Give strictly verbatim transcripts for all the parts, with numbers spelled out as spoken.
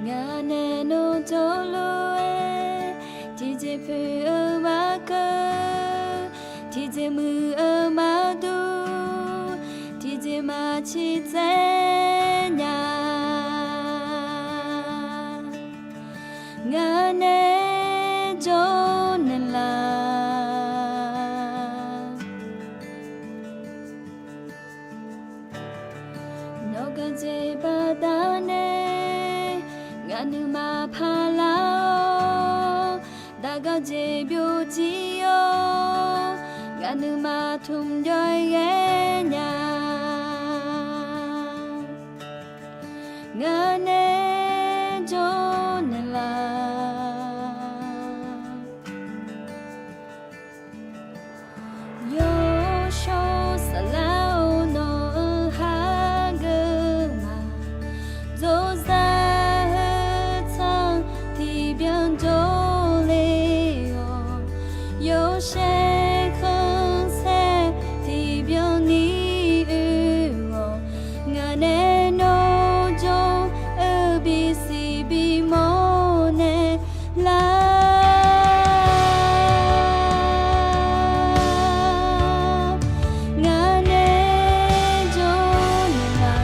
Ngaq nae nawr jawrluf-aer, tiqjeq poeq-eu maqkeuv, tiqjeq muiq-eu maqdur, tiqjeq maqciq tsaev nya. Ngaq nae jawr naeq laf. Nawq gaq jeq baqdanae, ngaq nuima paqlar-awr, daqgaq jeq byovjir-awr, ngaq nuima tmq jawr-aer ghae nya. Ngaq nae jawr naeq laf. Yawshawr saflar-awr nawq-euq hageuf ma. Dzawzaq heu tsanr tiqbyan jawrle-awq. Yawshaef khanqsaer tiqbyan ni oe-awq. Ngaq nae nawr jawr-eu bisiq bimawr nae lar. Ngaq nae jawr naeq laf.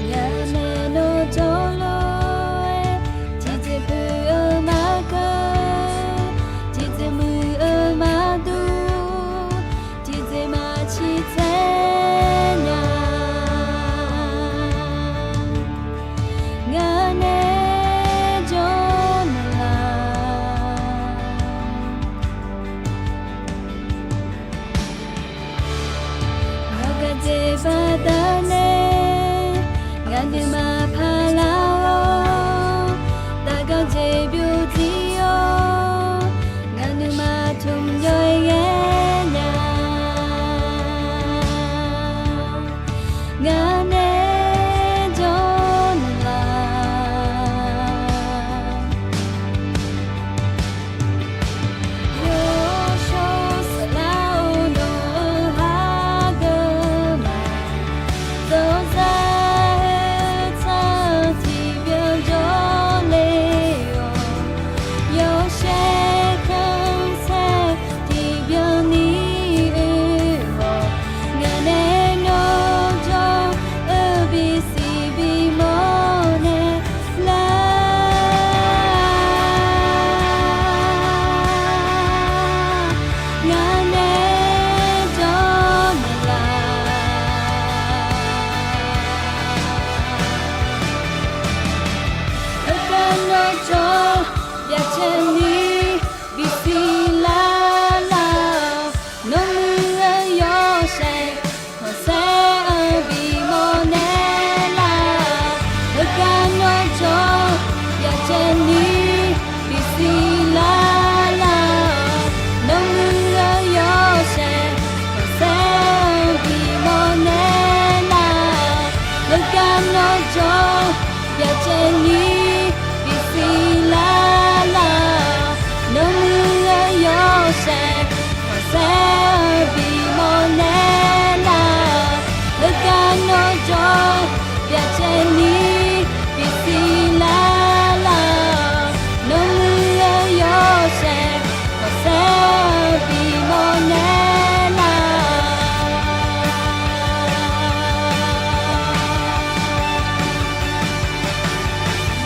Ngaq nae nawr jawrluf-aer, tiqjeq poeq-eu maqkeuv, tiqjeq muiq-eu maqdur, tiqjeq maqciq tsaev nya. Ngaq nae jawr naeq laf. Nawq gaq jeq baqdanae, ngaq nuima paqlar-awr, daqgaq jeq byovjir-awr, ngaq nuima tmq jawr-aer ghae nya. Ngaq nae jawr naeq laf. Yawshawr saflar-awr nawq-euq hageuf ma. Dzawzaq heu tsanr tiqbyan jawrle-awq. Yawshaef khanqsaer tiqbyan ni oe-awq. Ngaq nae nawr jawr-eu bisiq bimawr nae lar. Ngaq nae jawr naeq laf. Heugar nawr jawr byacaevni bisiq lar laf. Nawr muiq-eu yawshaef khanqsaer-anr bimawr nae lar. Heugar nawr jawr byacaevni bisiq lar laf. Nawr muiq-eu yawshaef khanqsaer-anr bimawr nae lar. Heugar nawr jawr byacaevni bisiq lar laf. Nawr muiq-eu yawshaef khanqsaer-anr bimawr nae lar. Heugar nawr jawr byacaevni bisiq lar laf. Nawr muiq-eu yawshaef khanqsaer-anr bimawr nae lar.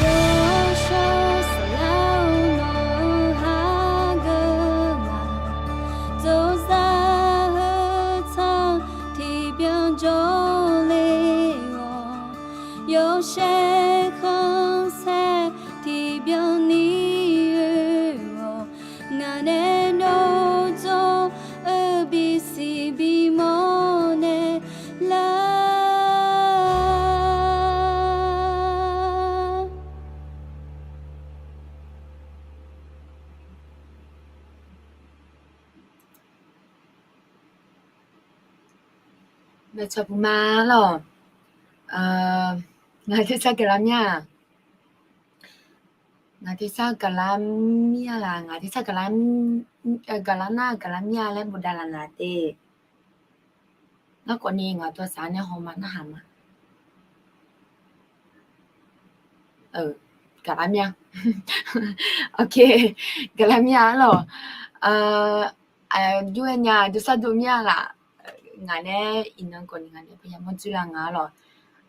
Yawshawr saflar-awr nawq-euq hageuf ma. Dzawzaq heu tsanr tiqbyan jawrle-awq. Yawshaef khanqsaer tiqbyan ni oe-awq. Ngaq nae nawr jawr-eu bisiq bimawr nae lar. Maeqtsawq puq ma lawq. Ngaq tersar gaqlar mir-a. Ngaq tersar gaqlar mir-a laq, ngaq tersar gaqlar, gaqlar nar gaqlar mir-a laer bof davlaf naq te. Ngar khawfni ngaq dawqsaq nae hawma narhaq ma. Gaqlar mir-a. Ok, gaqlar mir-a arlawq. Aqjox-aer nya jawrsar dov mir-a laf. Ngaq nae iqnan khawfni ngaq nae paqya mawr dzoerlar nga arlawq.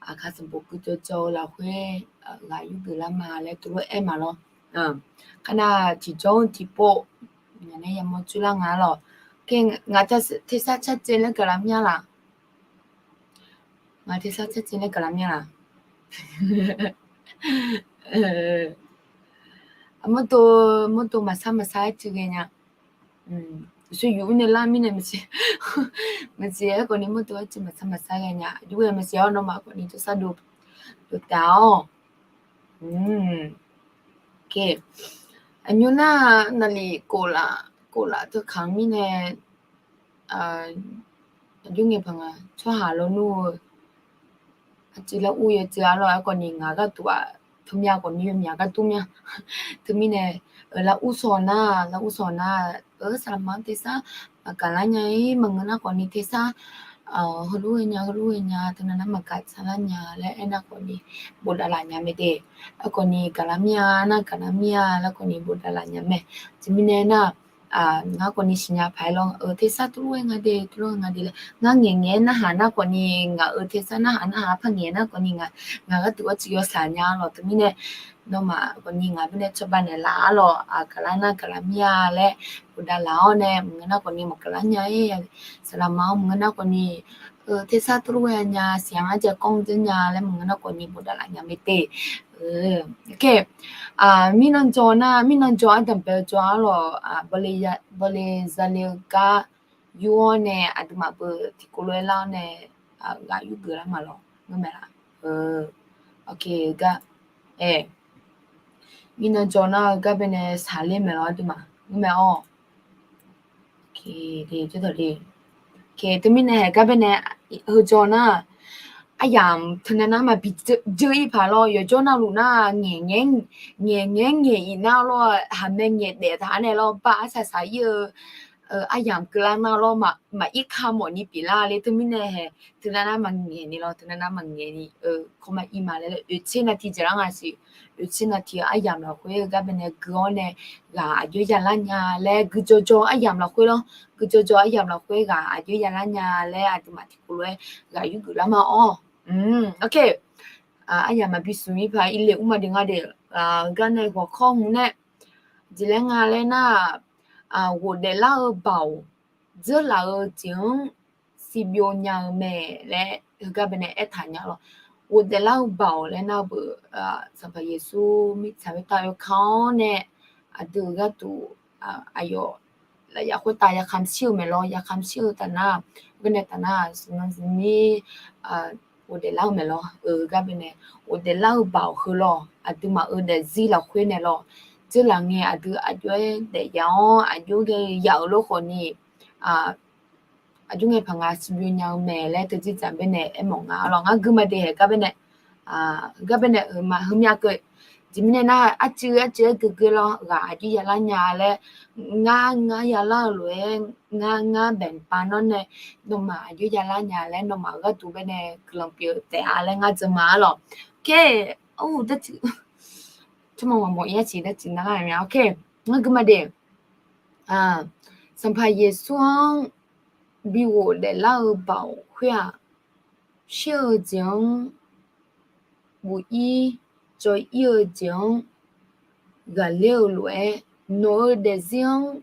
Aqkaq sanqbof guirdzaw dzaw-eu lafkhoer ghaq yurgeuf lar ma laer tov lof-aer maqlawr. Kar nar tiqjawr-eu tiqpov ngaq nae yamawr dzoerlar nga arlawq. Ngaq tersar cartsaev laer gaqlar mir-a laf. Ngaq tersar cartsaev laer gaqlar mir-a laf. Mawrdo, mawrdo maqsar maqsar-aer teuv ghae nya. Uqshoe yuf-ir nae lar mirnae maqsiq, maqsiq-aer khawfni mawrdo-aer teuv maqsar maqsar ghae nya. Aqjox-aer maqsiq-awr nawmaf khawfni jawrsar dov, dov taef-awr. Aqnymr nar naqlif kof laf, kof laf teu kaq-anr mirnae, aqjox ngae paq nga tsawrhaq lawnmr-eu aqcuiv lar ur yawdzeuv arlawq. Aerkhawfni ngaq gharduq-aq, teumya khawfni yawmyaq gharduq mya. Teumirnae, lar ur sawq nar, lar ur sawq nar, saqlaqma-anr tersar maqgaq lar nya-ir maqngeur nar khawfni tersar heulof ghae nya, heulof ghae nya, teunav nar maqgaq sar lar nya laer aernar khawfni bofdav laf nya mae de. Aerkhawfni gaqlar mir-a nar gaqlar mir-a laer khawfni bofdav laf nya mae. Teumirnae nar, ngar khawfni siqnya paq-aer lawr, tersar teulof ghae nga de, teulof ghae nga de laer ngar ngaeqngaeq-aer narhaq nar khawfni, ngaq-euq tersar narhaq narhaq par ngaeq nar khawfni, ngaq gharduq arcuiv yawshaq nya lawq. Teumirnae nawmaf khawfni ngaq mirnae cawba naeqlaf arlawq. Gaqlar nar gaqlar mir-a laer bofdav laf-awr nae maqngeur nar khawfni maqgaq lar nya-ir. Saqlaqma-anr maqngeur nar khawfni tersar teulof ghae nya, siq-anr arjav kawr dzeur nya laer maqngeur nar khawfni bofdav laf nya mae de. Ok, mirnan jaw nar, mirnan jaw ardanqbae-eu jaw arlawq, bawle zale-eu gar yur-awr nae aqduimaf beu tiqkawv lof-aer lar-awr nae ghaq yurgeuf lar ma lawq, ngeur mae laf. Ok, gar, mirnan jaw nar-eu gar baenae saqler maeq lawq aqduimaf, ngeur mae-awr. Teumirnae haeq gar baenae heu jaw nar, aryamq teunav nar maqbi dzeur-ir paq lawr. Yawqjawr navluf nar ngaeq ngaeq, ngaeq ngaeq ngaeq-iq nar lawr, haqmae ngaeq daef taq-ar nae lawr, bar arsaq saq-ir-eu aryamq keuvlar nar lawr, maqir ka mawfni pyeuflar le. Teumirnae haeq teunav nar maqngaeq ni lawr, teunav nar maqngaeq ni, kawrmar ir ma laer oeqtser navtiq dzaeqlar nga siq. Oeqtser navtiq-eu aryamq lafkhoer-eu gar baenae gui-awr nae ghaq aqjox yalar nya laer, guijawjaw aryamq lafkhoer lawr, guijawjaw aryamq lafkhoer ghaq aqjox yalar nya laer aqduimaf tiqkawv lof-aer ghaq yurgeuf lar ma-awr. Ok, aryamq maqbi smq-ir paq, irle ur ma de nga de. Gar nae ghawqkawr hmq nae jeq laer nga laer nar, ghofdaef lar-eu baoq dzeurlaf-eu jeq-anr siqbyov nya-eu mae laer heugar baenae aertaq nya lawr. Ghofdaef lar-eu baoq laer nar beu, Sanqpaq Yeqsur mirtsaq khoertav yawkar-awr nae aqdui-euq gharduq aqyawf lafyaf khoertav yakamq shir-eu mae lawr. Yakamq shir-eu taf nar, baenae taf nar, smq nan smq mir ghofdaef lar-eu mae lawr. Heugar baenae ghofdaef lar-eu baoq heu lawr, aqduimaf-euq daefzir lafkhoer nae lawr, dzeurlaf ngae aqdui aqjox-aer daefyaf-awr aqjox ghae yaf-euq lof khawfni, aqjox ngae paq nga siqbyov nya-eu mae laer teudzir dzaq baenae aermawf nga lawr. Ngar gui ma de haeq gar baenae, gar baenae-euq ma heumyav keuv. Jeq mirnae nar arcuiv arcuiv-aer gui gui lawr, ghaq aqjox yalar nya laer, ngar ngar yalar-eu lof-aer, ngar ngar baeqpav nawr nae nawmaf aqjox yalar nya laer nawmaf-euq gharduq baenae guiqlanq pyeuf taef-a laer ngar dzeur ma-ar lawq. Ok, tsawrmawq maqmawf-ir arsiq darciq nar lar-a. Ok, ngar gui ma de. Sanqpaq Yeqsur-anr bi ghofdaef lar-eu baoq khoer-aq, shir-eu jeq-anr buq-ir jawr-ir-eu jeq-anr ghaqler-eu lof-aer, nawq-euq daefzir-anr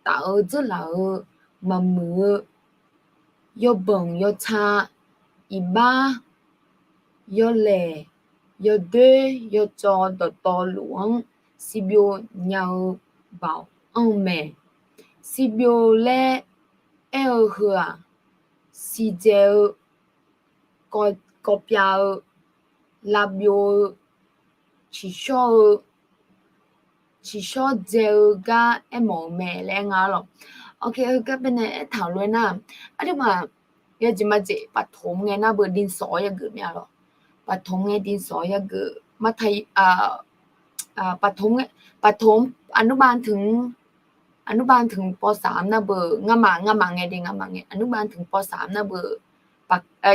taf-eu dzeurlaf-eu maqmuiq-eu yawbanq yawtsaq, iqbax, yawlaeq, yawdoer, yawcawv dawqtawvluf-anr siqbyov nya-eu baoq anr-eu mae. Siqbyov laer aer-eu heu-aq, siqdzae-eu, kawv pyav-eu, lavbyov-eu, tsiqshawr-eu, tsiqshawr dzae-eu gar aermawf-eu mae laer aer nga lawq. Ok, heugar baenae aertaq-euq lof-aer nar, aqduimaf yajeq majeq paqtom ngae nar beu ดินสอ yageuf mya lawq. Paqtom ngae ดินสอ yageuf martaq, paqtom ngae, paqtom อนุบาล ถึง อนุบาล ถึง ป.สาม nar beu ngamaf ngamaf ngae de ngamaf ngae อนุบาล ถึง ป.สาม nar beu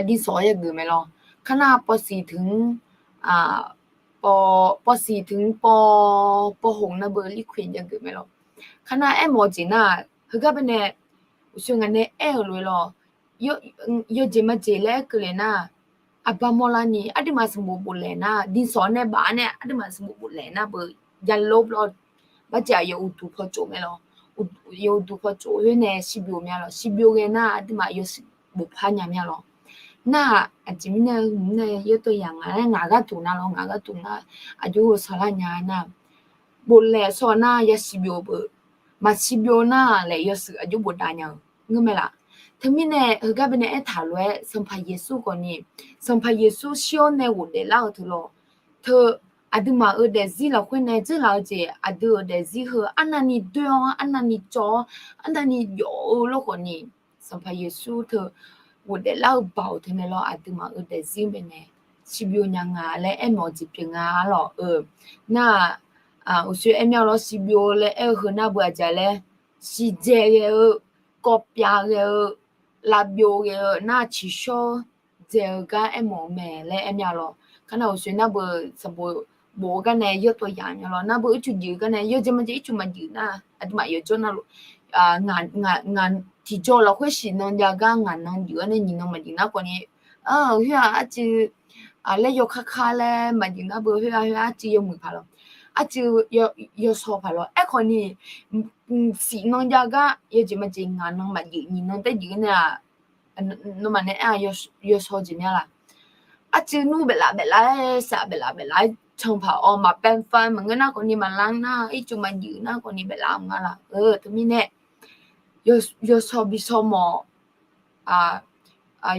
din sawq-anr yageuf mae lawr. Kar nar pawsiq teu-anr, pawsiq teu-anr paw, pawhoq nar beu ลิควิด yageuf mae lawr. Kar nar aermawf-eu jeq nar, heugar baenae uqshoe ngaq nae aer-euq lof-aer lawr, yawjeq majeq laer aer keuvle nar, aqbaq mawrlar ni aqduimaf sanqbof boflaeq nar, din sawq nae baf-awr nae aqduimaf sanqbof boflaeq nar beu, ya lov lawr, barjeq-aq yawf uqduq paw tsof mae lawr. Yawf uqduq paw tsof khoer nae shirbyov mya lawr. Shirbyov ghae nar aqduimaf yawshuif bofpar nya mya lawr. Nar-aq aqjeq mirnae nae yawtawv yaq ngaq-aer ngaq gharduq nar lawr, ngaq gharduq nar aqjox-eu sawrlar nya nar, boflaeq sawr nar ya shirbyov beu, maqshirbyov nar laer yawshuif aqjox bofdav nya-eu ngeur mae laf. Teumirnae heugar baenae aertaq lof-aer Sanqpaq Yeqsur khawf ni, Sanqpaq Yeqsur shir-awr nae ghofdaef lar-eu teu lawr. Teu aqduimaf-euq daefzir lafkhoer nae dzeurlaf-eu jeq, aqdui-euq daefzir heu arnavni doer-awr, arnavni cawv-awr, arnavni jawf-eu lawr khawf ni, Sanqpaq Yeqsur teu ghofdaef lar-eu baoq teu nae lawr, aqduimaf-euq daefzir baenae shirbyov nya nga laer aermawf-eu jeq pyeuf nga lawr-eu. Nar-aq, uqshoe aer mya lawr, shirbyov laer aer-eu heu nar beu aqjeq laer, shiqdzae ghae-eu, kawvpyav ghae-eu, lavbyov ghae-eu nar tsiqshawr dzae-eu gar aermawf-eu mae laer aer mya lawr. Kar nar uqshoe nar beu sanqbof bof-eu gar nae yawtawv yaq mya lawr. Nar beu ircuf juif-eu gar nae yawjeq majeq ircuf maqjuif nar aqduimaf yawjawr nar luf, ngaq tiqjawr lafkhoer shif nan jav gar ngaq nan juif-awr nae nyiq nan maqjuif nar khawf ni, khoer-aq arcuiv laer yawkar kar laer maqjuif nar beu khoer-aq, khoer-aq arcuiv yawmuiq paq lawr, arcuiv yawsaw paq lawr. Aerkhawf ni, shif nan jav gar yawjeq majeq ngaq nan maqjuif nyiq nan taer juif nae-aq, nawmaf nae aer-a, yawsaw jeq mya laf. Arcuiv nmr baeflaf baeflaf-aer saf baeflaf baeflaf-aer can paq-awr maqpaev fav maqngeur nar khawf ni, maqlanr nar ircuf maqjuif nar khawf ni baeflaf-eu nga laf. Teumirnae yawsaw bi saw mawf,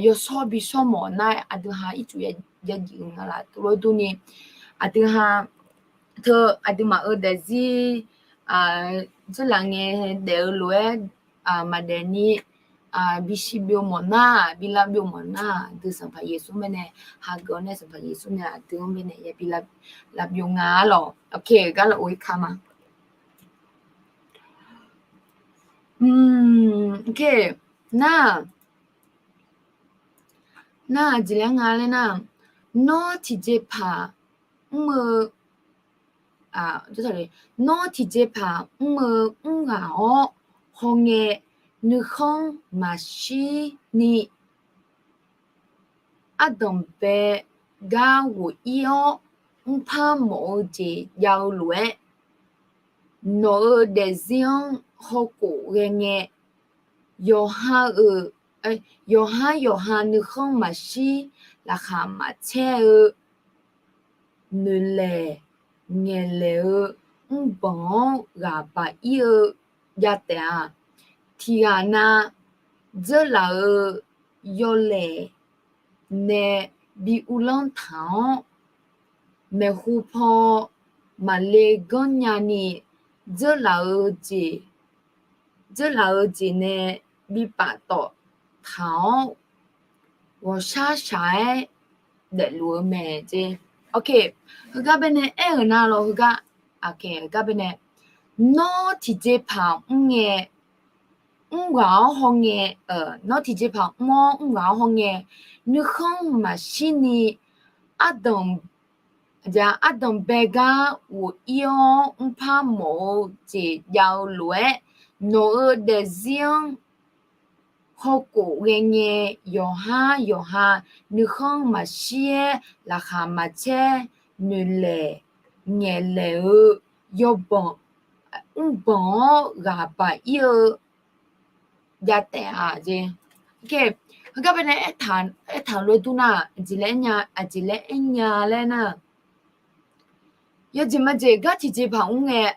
yawsaw bi saw mawf nar aqdui ha ircuf ya juif nga laf. Teulof durni aqdui ha teu aqduimaf-euq daefzir dzeurlaf ngae daef-eu lof-aer maqdaef ni, bi shirbyov mawf nar, bi lavbyov mawf nar, aqdui Sanqpaq Yeqsur baenae hageuf-awr nae, Sanqpaq Yeqsur nae aqdui-anr baenae yabi lavbyov nga lawr. Ok, gar laf of-ir ka ma. Nar, nar aqjeq laer nga laer nar, nawr tiqjeqpaq mr-eu, nawr tiqjeqpaq mr-eu mrghaq-awr hawngae nuikhanr maqshir ni, ardanq bae gar ghof-ir-awr mrpar mawf-eu jeq jav-eu lof-aer, nawq-euq daefzir-anr hawkhof ghae ngae, yawqha-euq, yawqhar yawqha nuikhanr maqshir, laqkhaq maqcaer-eu, noeqlaeq ngaeqlaeq-eu mrbanq-anr ghaq baq-ir-eu jav taef-a. Tiqghaq nav dzeurlaf-eu yawlaeq nae bi uvlanr taq-awr, maeqhu paw maqle ganr nyani dzeurlaf-eu jeq, dzeurlaf-eu jeq nae bi paftawf taq-awr, ghawqshar shaq-aer daefluf-eu mae jeq. Ok, heugar baenae aer-euq nar lawr, heugar, ok, heugar baenae, nawr tiqjeqpaq mr ngae, mrghaq-awr hawngae, nawr tiqjeqpaq mr-awr mrghaq-awr hawngae, nuikhanr maqshir ni, ardanq, ardanq bae gar ghof-ir-awr mrpar mawf-eu jeq jav-eu lof-aer, nawq-euq daefzir-anr hawkhof ghae ngae, yawqhar yawqha nuikhanr maqshir-aer, laqkhaq maqcaer, noeqlaeq ngaeqlaeq-eu yawbanq, mrbanq-awr ghaq baq-ir-eu jav taef-a jeq. Heugar baenae aertaq lof-aer dur nar, aqjeq laer aer nya, aqjeq laer aer nya laer nar, yawjeq majeq gar tiqjeqpaq mr ngae,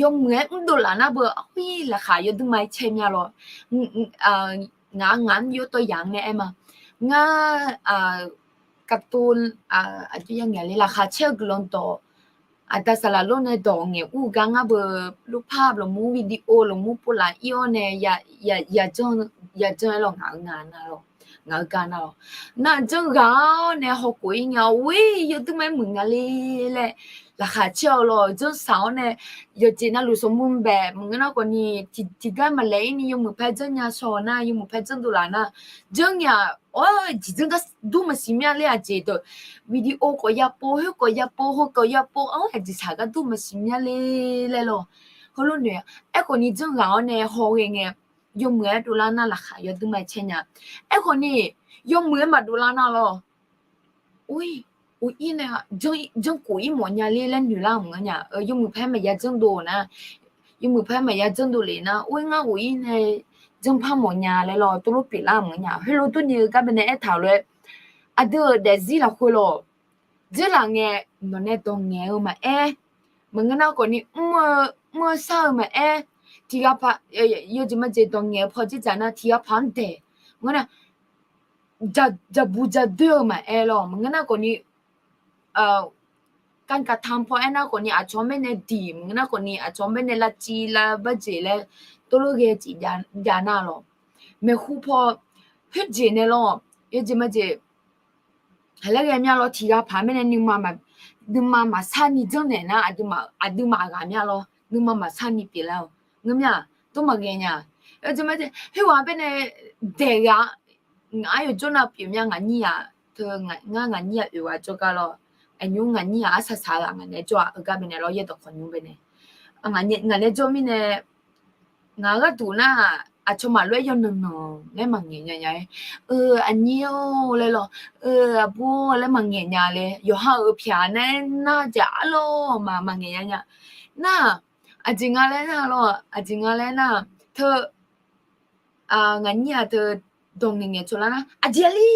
yawmuiq-aer mrdov laf nar beu, arhuir laqkhaq yawdui ma-aer caer mya lawr. Ngaq-a ngaq-anr yawtawv yaq-anr nae aer ma. Ngar, kavtov, aqjox ya ngaeq le laqkhaq caer-eu guiqlanq dawq, aqda saqlaq lor nae dawq ngaeq ur gar ngar beu, lorpar lafmur video lafmur povlaf-ir-awr nae, yajanr-aer lawr ngaq-eu nga nar lawr, ngaq-eu gar nar lawr, nar janr ghaq-awr nae hawkhof-ir ngae, or yawdui ma-aer muiq nga le laer laqkhaq caer-eu lawr, janr saq-awr nae yawqjeq navluf sanqbof bae maqngeur nar khawfni, tiqgar maqlaeq-ir ni yawmuiq paer janr nya shawr-eu nar, yawmuiq paer janr dovlaf nar, janr nya, awr, jeq janr gar dur maqsiq mya ler aqjeq deuq, video khawf yapov, khoer khawf yapov, heu khawf yapov, awr, aqjeq saq gar dur maqsiq mya ler laer lawr. Heulof noeq, aerkhawfni janr ghaq-awr nae haw ghae ngae, yawmuiq-aer dovlar nar laqkhaq yawdui ma caer nya. Aerkhawfni, yawmuiq-aer maqdovlar nar lawr. Or, or ir nae janr khof ir mawf nya ler laer noeq lar maqngeur nya. Yawmuiq paer maqya janr dov nar, yawmuiq paer maqya janr dovlef nar, or, ngar khof ir nae janr par mawf nya laer lawr, tov lof pyeuflar maqngeur nya. Heulof durni-eu gar bae nae aertaq-euq lof-aer, aqdui-euq daefzir lafkhoer lawr, dzeurlaf ngae, nawq nae dawq ngaeq-eu maqaer, maqngeur nar khawfni mr-eu, mr-eu shar-eu maqaer, tiqghaq paq, yawjeq majeq dawq ngaeq-eu paw dzerdzaq nar tiqghaq paq-anr daeq, maqngeur nar, jaqbuq jadoer-eu maqaer lawr, maqngeur nar khawfni, kanqkaq tanq paw aernar khawfni aqcawq-anr bae nae diq, maqngeur nar khawfni aqcawq-anr bae nae lavciv lavbav jeq laer tov lof ghae jeq jav nar lawr. Maeqhu paw khoerjeq nae lawr, yawjeq majeq, haq laer ghae mya lawr, tiqghaq paq-aer bae nae nuima maqsar ni janrnaeq nar, aqduimaf ghaq mya lawr, nuima maqsar ni pyeuflar-eu ngeur mya, tov maqghae nya. Yawjeq majeq khoerghaq bae nae daeq ghaq, ngar yawjawr nav pyeuf mya ngaq nyir-aq, teu, ngar ngaq nyir-aq oeq ghaq jawrgar lawr, aqnymr ngaq nyir-aq arsaq saq-eu ghaq ngaq nae jawr-aq, heugar bae nae lawr, yaerdawq khawqnymr bae nae, ngaq nae jawr mirnae, ngaq gharduq nar-aq, aqcawq maqlof-aer yawnan nan laer maqngaeq nya nya-aer, eu, aqnyir-or laer lawr, eu, aqbur-or laer maqngaeq nya laer, yawqha-euq pyaq nae nar jeq arlawr ma maqngaeq nya nya. Nar, aqjeq nga laer nar lawr, aqjeq nga laer nar, teu, ngaq nyir-aq teu, dawq ngaeq ngaeq tsawrlar nar, aqjeq li,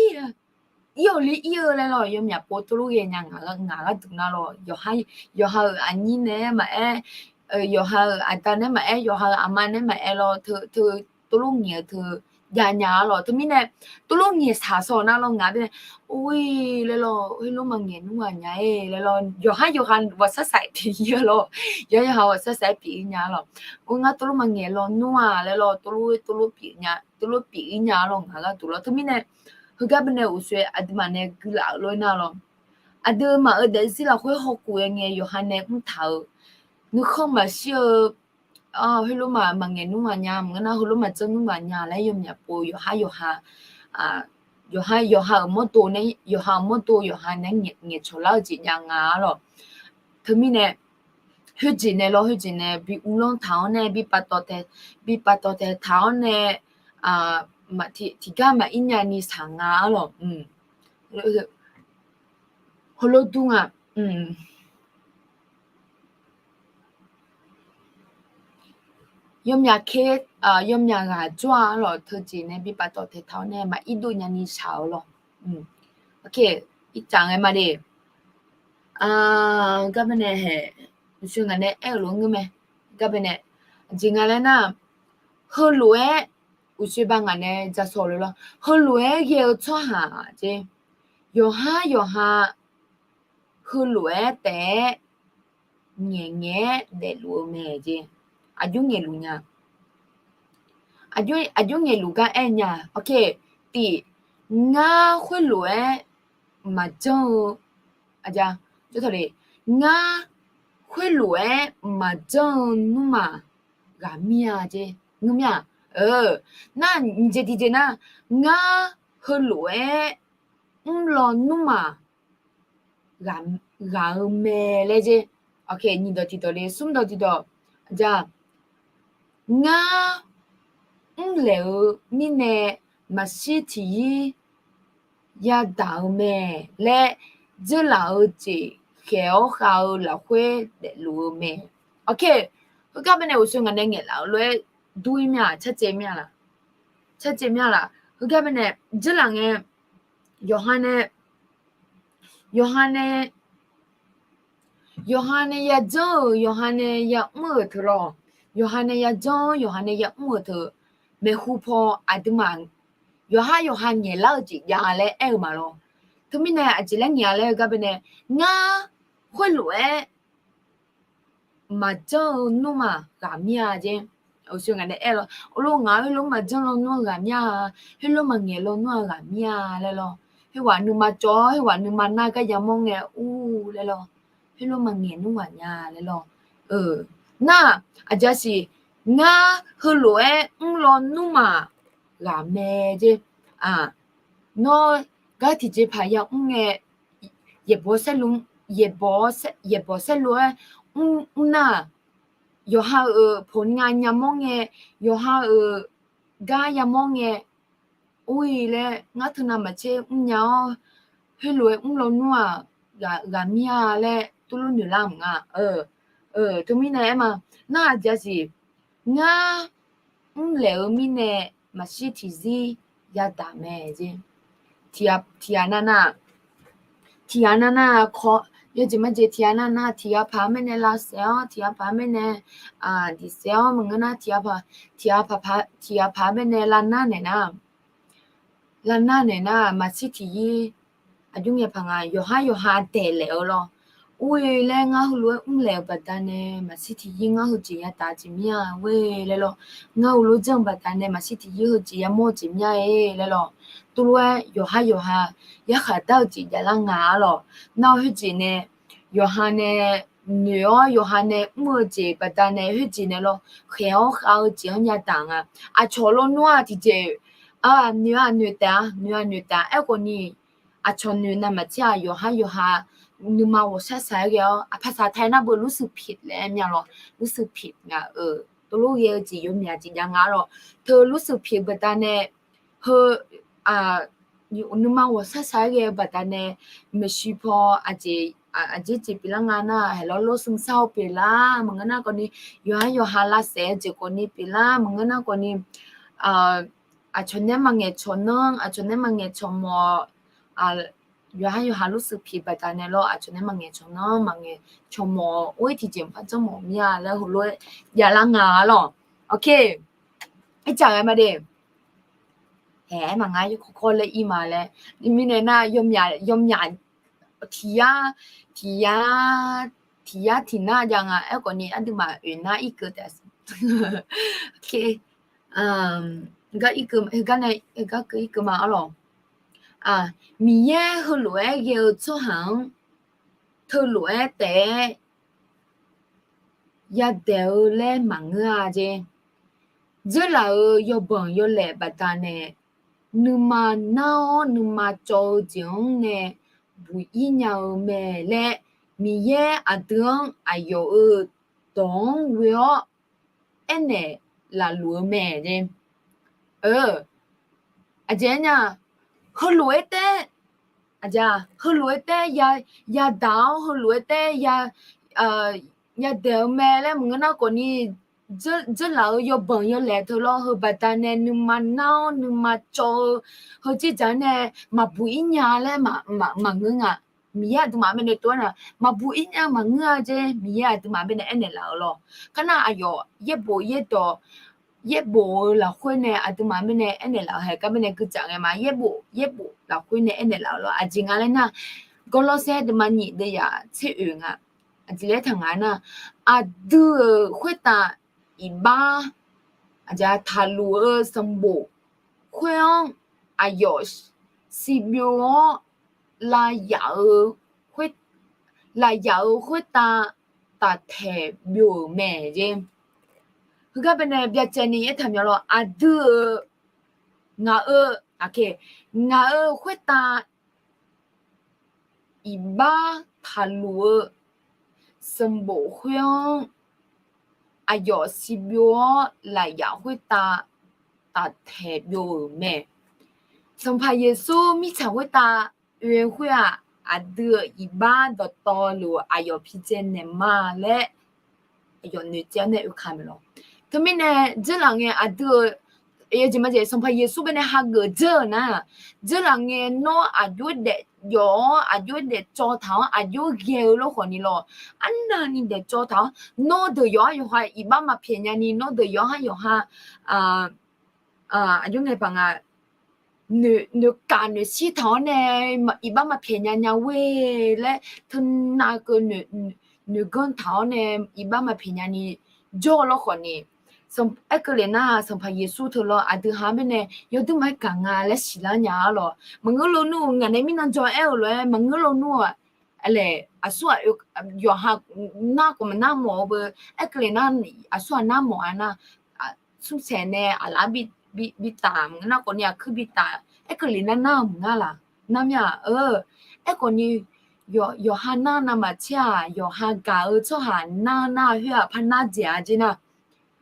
ir-awq li ir-eu laer lawr, yawmyaq pov tov lof ghae nya, ngaq gharduq nar lawr, yawqha-euq aqnyir nae maqaer, yawqha-euq aqda nae maqaer, yawqha-euq aqma nae maqaer lawr, teu, tov lof ngaeq-eu teu jav nya-a lawr. Teumirnae, tov lof ngaeq saq sawq nar lawr, ngaq bae nae, or-ir laer lawr, heulof maqngaeq nmr ghaq nya-aer laer lawr, yawqhar yawqha ghawqshar saq-aer pyeuf-ir-a lawr, yawqhar yawqha ghawqshar saq-aer pyeuf-ir nya-a lawr. Or, ngar tov lof maqngaeq law nmr-a laer lawr, tov lof, tov lof pyeuf nya, tov lof pyeuf-ir nya-a lawr, ngaq gharduq lawr. Teumirnae, heugar bae nae uqshoe aqduimaf nae guilaf-euq lof-aer nar lawr, aqduimaf-euq daefzir lafkhoer hawkuf-aer ngae yawqha nae mrtaq-eu nuikhanr maqshir-eu, heulof maqngaeq nmr ghaq nya, maqngeur nar heulof maqjanr nmr ghaq nya laer yawmyaq pov yawqhar yawqha, yawqha, yawqha-euq mawrdo nae, yawqha-euq mawrdo yawqha nae ngaeqcawq lar-eu jeq jav nga-a lawr. Teumirnae, khoerjeq nae lawr, khoerjeq nae bi uvlanr taq-awr nae bi paftawf tae, bi paftawf tae taq-awr nae, tiqgar maqir nya ni shaq nga-a lawr. Heulof dur nga. Yawmyaq ker, yawmyaq ghaq jawr-a lawr, teujeq nae bi paftawf tae taq-awr nae maqir dov nya ni shaq-eu lawr. Ircaf ngae ma de. Gar bae nae hae, uqshoe ngaq nae aer-euq lof ngeur mae. Gar bae nae, aqjeq nga laer nar, heulof-aer, uqshoe ba ngaq nae ja sawq lof lawr, heulof-aer ghae-eu tsawrhaq jeq, yawqhar yawqha heulof-aer taef-aer ngaeqngaeq-aer daefluf-eu mae jeq. Aqjox ngaeqluf nya. Aqjox ngaeqluf gar aer nya. Tiq, ngar khoerlof-aer maqjanr-eu, ngar khoerlof-aer maqjanr-eu nmrma ghaq mir-a jeq. Ngeur mir-a. Nar, nyiq jeq tiqjeq nar, ngar heulof-aer mrlaw nmrma ghaq-eu mae laer jeq. Nyiq dawq tiqdawq le, smr dawq tiqdawq. Ngar mrlaeq-eu mirnae maqshir tiqyir yadaq-eu mae laer, dzeurlaf-eu jeq khaeq-awr khav-eu lafkhoer daefluf-eu mae. Heugar bae nae uqshoe ngaq nae ngaeqlaf-eu lof-aer dur-ir mir-a, carcaev mir-a laq? Carcaev mir-a laq? Heugar bae nae dzeurlaf ngae, yawqha nae, yawqha nae, yawqha nae yajanr-euq, yawqha nae yamr-euq teu lawr, yawqha nae yajanr, yawqha nae yamr-euq teu, maeqhu paw aqduimaf yawqhar yawqha ngaeqlar-eu jeq jav laer aer-eu ma lawr. Teumirnae aqjeq laer ngaeq-a laer heugar bae nae, ngar khoerlof-aer maqjanr-eu nmrma ghaq mir-a jeq. Uqshoe ngaq nae aer lawr, or lor ngaq heulof maqjanr lawnmr-a ghaq mir-a, heulof maqngaeq lawnmr-a ghaq mir-a laer lawr. Khoerghaq nuima cawv-awr, khoerghaq nuima nar gar yamawr ngae ur laer lawr. khoerlof maqngaeq nmr ghaq nya laer lawr. Nar-aq, aqja siq, ngar heulof-aer mrlawnmr maq ghaq mae jer. Nawr gar tiqjeqpaq yamr ngae, yaeqbawq saerlu, yaeqbawq saerlu-aer mr nar-aq, yawqha-euq ผลงาน yamawr ngae, yawqha-euq gar yamawr ngae, or-ir laer ngar teunav maqtser mrnya-awr, heulof-aer mrlawnmr-aq ghaq mir-a laer tuvlof noeqlar mq nga. Teumirnae aer ma, nar-aq aqja siq, ngar mrlaeq-eu mirnae maqshir tiqzir yadaq mae jer. Tiqghaq nav nav, tiqghaq nav nav, yawjeq majeq tiqghaq nav nav, tiqghaq paq-aer mirnae lavsaef-awr, tiqghaq paq-aer mirnae diqsaef-awr maqngeur nar, tiqghaq paq, tiqghaq paq-aer mirnae lavnar naeq nar, lavnar naeq nar maqshir tiqzir, aqjox ngae paq nga, yawqhar yawqha daeqlaef-eu lawr. Or-ir laer ngar heulof-aer mrlaeq-euq baqdanae maqshir tiqzir ngar heujeq yadaq jeq mir-a ghoe laer lawr. Ngar heulof janr-eu baqdanae maqshir tiqzir heujeq yamawr-eu jeq mir-a-e laer lawr. Tuvlof-aer yawqhar yawqha yarkhaq dar-eu jeq javlar nga-ar lawr. Nar-eu khoerjeq nae yawqha nae noeq-awr yawqha nae mr-eu jeq baqdanae khoerjeq nae lawr, khaeq-awr khav-eu jeq-anr yadaq nga. Aqcawq lawnmr-aq tiqjeq-a noeq-a noeq taef-a, noeq-a noeq taef-a. Aerkhawf ni aqcawq noeq navmaqtser-aq yawqhar yawqha nuima ghawqshar shaq-aer ghae-awr, aqpaq saqtaq nar beu รู้สึกผิด laer mya lawr, รู้สึกผิด nga-eu. Tuvlof ghae-eu jeq yawmyaq jeq jav nga-ar lawr. Teu รู้สึกผิด baqdanae heu nuima ghawqshar shaq-aer ghae-eu baqdanae maeqshi paw aqjeq aqjeq jeq pyeuflar nga nar, haeqlawr lawr ซึมเศร้า pyeuflar maqngeur nar khawf ni, yawqhar yawqha lavsaef-eu jeq khawf ni pyeuflar maqngeur nar khawf ni, aqcawq nae maqngaeq cawq nanr, aqcawq nae maqngaeq cawq mawf, yawqhar yawqha รู้สึกผิด baqdanae lawr, aqcawq nae maqngaeq cawq nanr, maqngaeq cawq mawf, or-ir tiqjeq maqpar janr mawf mir-a laer heulof-aer javlar nga-ar lawr. Ok, ircaf ghae ma de. Haeq-aer maqngar yawkawr kawr laer ir ma laer. Mirnae nar yawmyaq yawmyaq tiq yar tiq yar tiq yar tiq nar jav nga. Aerkhawf ni aqduimaf oeq nar irkeuv taef. Ok, gar irkeuv, gar nae gar keuv irkeuv ma-ar lawr. Miqyaer heulof-aer ghae-eu tsawrhaq-anr teulof-aer taef-aer yadaeq-eu laer maqngeur-a jeq. Dzeurlaf-euq yawbanq yawlaeq baqdanae nuima nar-awr nuima cawv-eu jeq-anr nae buq-ir nya-eu mae laer, Miqyaer aqdui-anr aqyawf-euq dawq-anr ghoe-awr aernaeq laf luf-eu mae. Aqjeq aernar, heulof-aer taef, heulof-aer taef yadaq-awr heulof-aer taef yadaeq-eu mae laer maqngeur nar khawf ni, dzeurlaf-euq yawbanq yawlaeq teu lawr heu baqdanae nuima nar-awr nuima cawv-eu heu dzerdzaq-anr nae maqbuq-ir nya laer maqngeur nga. Miqyaer aqduimaf mirnae tov-aer na maqbuq-ir nya maqngeur-a jeq. Miqyaer aqduimaf mirnae aernaeq laf-eu lawr. Kar nar aqyawf yaerbof yaerdawq yaerbof-eu lafkhoer nae aqduimaf mirnae aernaeq laf-eu haeq gar mirnae guidzaq ngae ma. Yaerbof yaerbof lafkhoer nae aernaeq laf-eu lawr. Aqjeq nga laer nar, Gawrlawrsaer deuvma nyiq deuvyaq tser oeq nga. Aqjeq laer taq nga nar, aqdui-euq khoertav iqbax taqluf-eu sanqbof khoer-anr aqyawf siqbyov-awr lav yaf-eu khoertav taftaeq byov-euq mae jeq. Heugar baenae byacaevni yaertaq mya lawr. Aqdui-euq ngaq-euq, ngaq-euq khoertav iqbax taqluf-eu sanqbof khoer-anr aqyawf siqbyov-awr lafyaf khoertav taftaeq byov-euq mae. Sanqpaq Yeqsur mirtsaq khoertav oe khoer-aq, aqdui-euq iqbax dawqtawvluf aqyawf pidzae naeq ma laer aqyawf noeqtsaev-awr nae oeka mae lawr. Teumirnae dzeurlaf ngae aqdui-euq jeq ma jeq Sanqpaq Yeqsur baenae hageuf dzeur-euq nar, dzeurlaf ngae nawr aqjox daef jawf-awr aqjox daef cawv taq-awr aqjox ghae-eu lorkhawf ni lawr, arnavni daef cawv taq-awr nawr deuq yawqhar yawqha iqbax maqpyaeq nyani, nawr deuq yawqhar yawqha aqjox ngae paq nga noeqkaq noeqshir taq-awr nae iqbax maqpyaeq nya nya ghoe laer teunav keuv noeqganr taq-awr nae iqbax maqpyaeq nyani jawr-eu lorkhawf ni, aerkeuv lef nar Sanqpaq Yeqsur teu lawr aqdui ha mirnae yawduimaf-aer gaq nga laer siqlar nya-ar lawr. Maqngeur lo nmr-euq ngaq nae mirnan jan aer-eu lof-aer maqngeur lo nmr-aq laer, aqsur-aq, yawqha nar khawf maqnar mawf-eu beu, aerkeuvle nar, aqsur-aq nar mawf-a nar, smrsaeq nae aqlaf bi, bi, bi taf, maqngeur nar khawfni aqkuir bi taf, aerkeuvle nar nar-eu maqngar laq, nar mir-aq, aerkhawfni, yawqha nar navmaqtser-aq, yawqha gaq-eu tsawrhaq nar nar khoer-aq par nar dzaeq-a jer nar,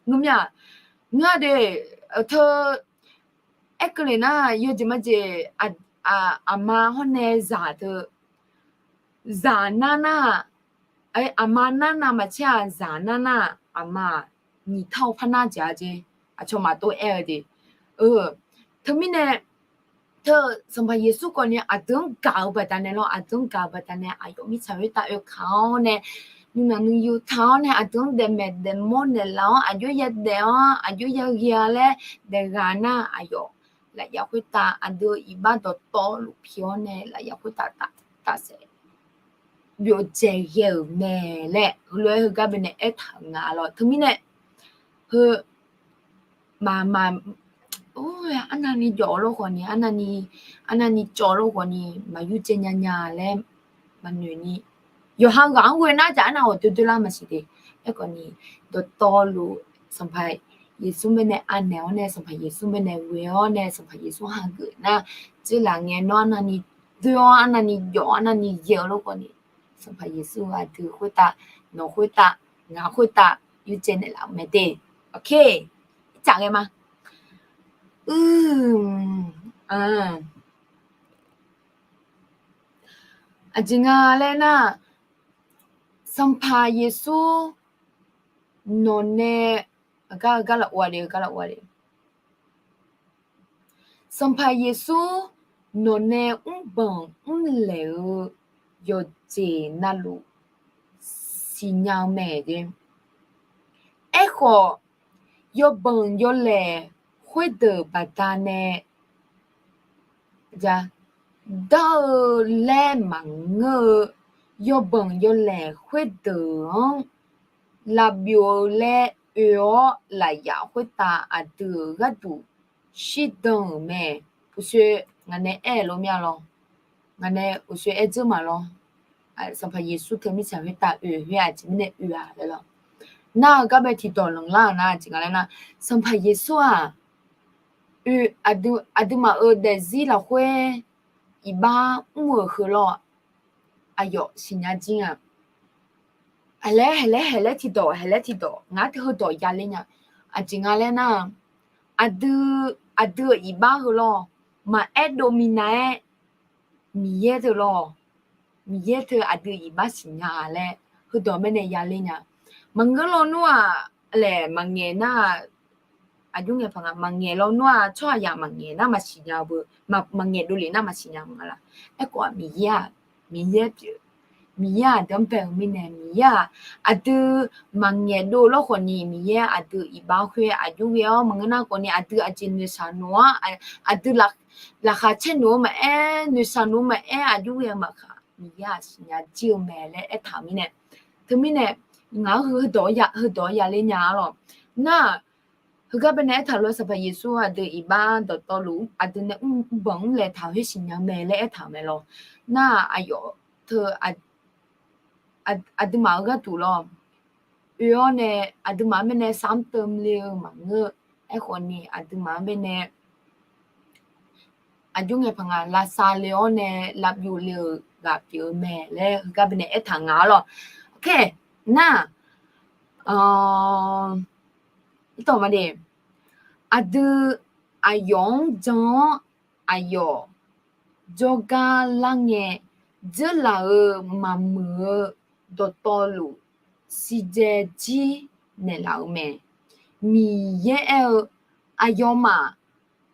ngeur mir-aq, ngeur-a de, teu, aerkeuvle nar yawjeq majeq, aqma hawr nae zaq teu, zaq nar nar, aqma nar navmaqtser-aq zaq nar nar, aqma-aq nyiq tar-eu par nar dzaeq-a jer, aqcawq maqtov aer-eu de. Teumirnae, teu, Sanqpaq Yeqsur khawfni aqdui-anr gaq-eu baqdanae lawr, aqdui-anr gaq-eu baqdanae aqyawf mirtsaq khoertav oekaq-awr nae, nuinaq nuiyu taq-awr nae aqdui-anr daefmaeq daefmawr naeqlaf-awr aqjox yadaef-awr aqjox yaghae-a laer daefghaq nar aqyawf lafyaf khoertav aqdui-eu iqbax dawqtawvluf pi-awr nae lafyaf khoertav tafsaef byovdzae ghae-euq mae laer heulof-aer heugar baenae aertaq-euq nga lawr. Teumirnae, heu, maqmaq, arnavni jawf-eu lawr khawfni, arnavni, arnavni cawv lawr khawfni maqyur dzae nya nya laer maqnoeq ni, yawqha ghaq-anr ghoe nar jaq arnav ghawq doe doe lar maqsiq de. Aerkhawfni, dawqtawvluf Sanqpaq Yeqsur baenae anaeq-awr nae, Sanqpaq Yeqsur baenae ghoe-awr nae, Sanqpaq Yeqsur hageuf nar, dzeurlaf ngae nawr arnavni doe-awr, arnavni jawf-awr, arnavni yaeq-eu lawr khawfni, Sanqpaq Yeqsur aqdui khoertav, nawq khoertav, ngaq khoertav yurdzae naeqlaf-eu mae de. Oke, ircaf ghae ma. Aqjeq nga laer nar, Sanqpaq Yeqsur nawqnae, gar, gar laf ov-a de, gar laf ov-a de. Sanqpaq Yeqsur nawqnae mrbanq mrlaeq-eu yawqjeq navluf siqnya-eu mae. Aerkhawf, yawbanq yawlaeq khoerdeuq baqdanae dar-eu laer maqngeur-eu, yawbanq yawlaeq khoerdeuq-anr lavbyov-eu laer oe-awr lafyaf khoertav aqdui-euq gharduq shirdan-euq mae. Uqshoe ngaq nae aer-eu lof mya lawr. Ngaq nae uqshoe aer dzeur ma lawr. Sanqpaq Yeqsur teu mirtsaq khoertav oe khoer aqjeq mirnae oe-a laer lawr. Nar-eu gar bae tiqdawq lanqlar-euq nar aqjeq nga laer nar, Sanqpaq Yeqsur-aq, oe, aqdui, aqduimaf-euq daefzir lafkhoer iqbax mr-euq heu lawr, aqyawf siqnya jir nga. Haeqlaer haeqlaer haeqlaer tiqdawq haeqlaer tiqdawq ngar teu heudawq yaler nya. Aqjeq nga laer nar, aqdui, aqdui-euq iqbax heu lawr, maqaer dov minav-aer Miqyaer teu lawr, Miqyaer teu aqdui iqbax siqnya-a laer heudawq mirnae yaler nya. Maqngeur lawnmr-aq laer maqngaeq nar, aqjox ngaeq paq nga maqngaeq lawnmr-aq tsawrhaqzaq maqngaeq nar maqsiq nya-eu beu, maqngaeq dovlef nar maqsiq nya maqnga laf. Aerkhawf-aq Miqyaer-aq, Miqyaer pyeuf, Miqyaer aqdui-anr bae-eu mirnae Miqyaer-aq, aqdui maqngaeq dov lawr khawfni Miqyaer aqdui iqbax khoer aqjox ghae-awr maqngeur nar khawfni aqdui aqjeq noeqshaq noeq-ar, aqdui laqkhaq caer noeq-eu maqaer, noeqshaq noeq-eu maqaer aqjox ghae-eu maqkhaq Miqyaer-aq siqnya jir-eu mae laer aertaq-euq mirnae. Teumirnae ngaq-anr heudawq-anr yaler nya-a lawq. Nar-aq, heugar baenae aertaq lof-aer Sanqpaq Yeqsur aqdui iqbax dawqtawvluf aqdui nae mrbanq mrlaeq taq-eu khoer siqnya mae laer aertaq-euq mae lawq. Nar-aq, aqyawf teu aqduimaf-eu gharduq lawr, oe-awr nae aqduimaf-anr baenae sar mr teuv le-eu maqngeur. Aerkhawfni aqduimaf-anr baenae aqjox ngaeq paq nga lavsav le-awr nae lavbyov le-euq ghaq pyeuf-eu mae laer heugar baenae aertaq nga-a lawq. Oke, nar, irtawq ma de, aqdui aqyawf-anr jan-awr aqyawf jawrgar lar ngae, dzeurlaf-euq maqmuiq-eu dawqtawvluf siqdzae jir naeqlaf-eu mae. Miqyaer aer-eu aqyawfmaf,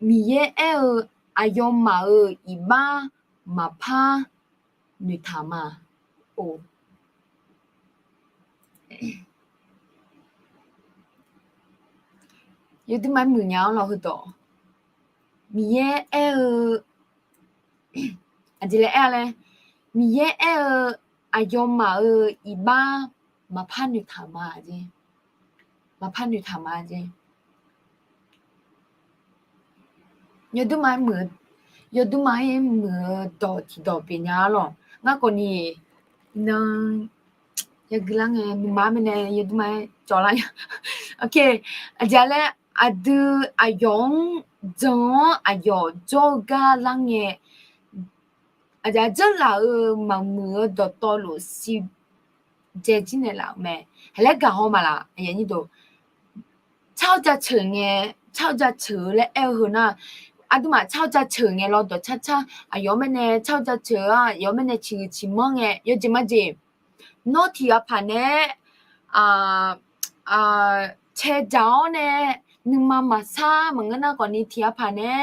Miqyaer aer-eu aqyawfmaf-euq iqbax maqpar noeqtaq ma. Or, yawduima muiq nya-anr lawr heudawq. Miqyaer aer-eu, aqjeq laer aer-a laer, Miqyaer aer-eu aqyawfmaf-euq iqbax maqpar noeqtaq ma jeq. Maqpar noeqtaq ma jeq. Yawduima muiq, yawduima-ir muiq-eu dawq tiqdawq pyeuf nya-a lawq. Ngar khawfni Iqnan yaguilar ngae nuima mirnae yawdmr ma-aer cawvlar nya. Aqjeq laer aqdui aqyawf-anr jan-awr aqyawf jawr-eu gar lar ngae, aqjeq dzeurlaf-euq maqmuiq-eu dawqtawvluf siqdzae jir naeqlaf-euq mae. Haeq laer gaq haw ma laq? Tsar-eu jaceuq ngae, tsar-eu jaceuq-eu laer aer-eu heu nar, aqduimaf tsar-eu jaceuq ngae law dawqcar car aqyawf-anr mirnae tsar-eu jaceuq-a, aqyawf-anr mirnae ciqhuiq ciqmanr ngae yawjeq majeq. Nawr tiq ghaq paq nae caedzaq-awr nae nuima maqsar maqngeur nar khawfni tiq ghaq paq nae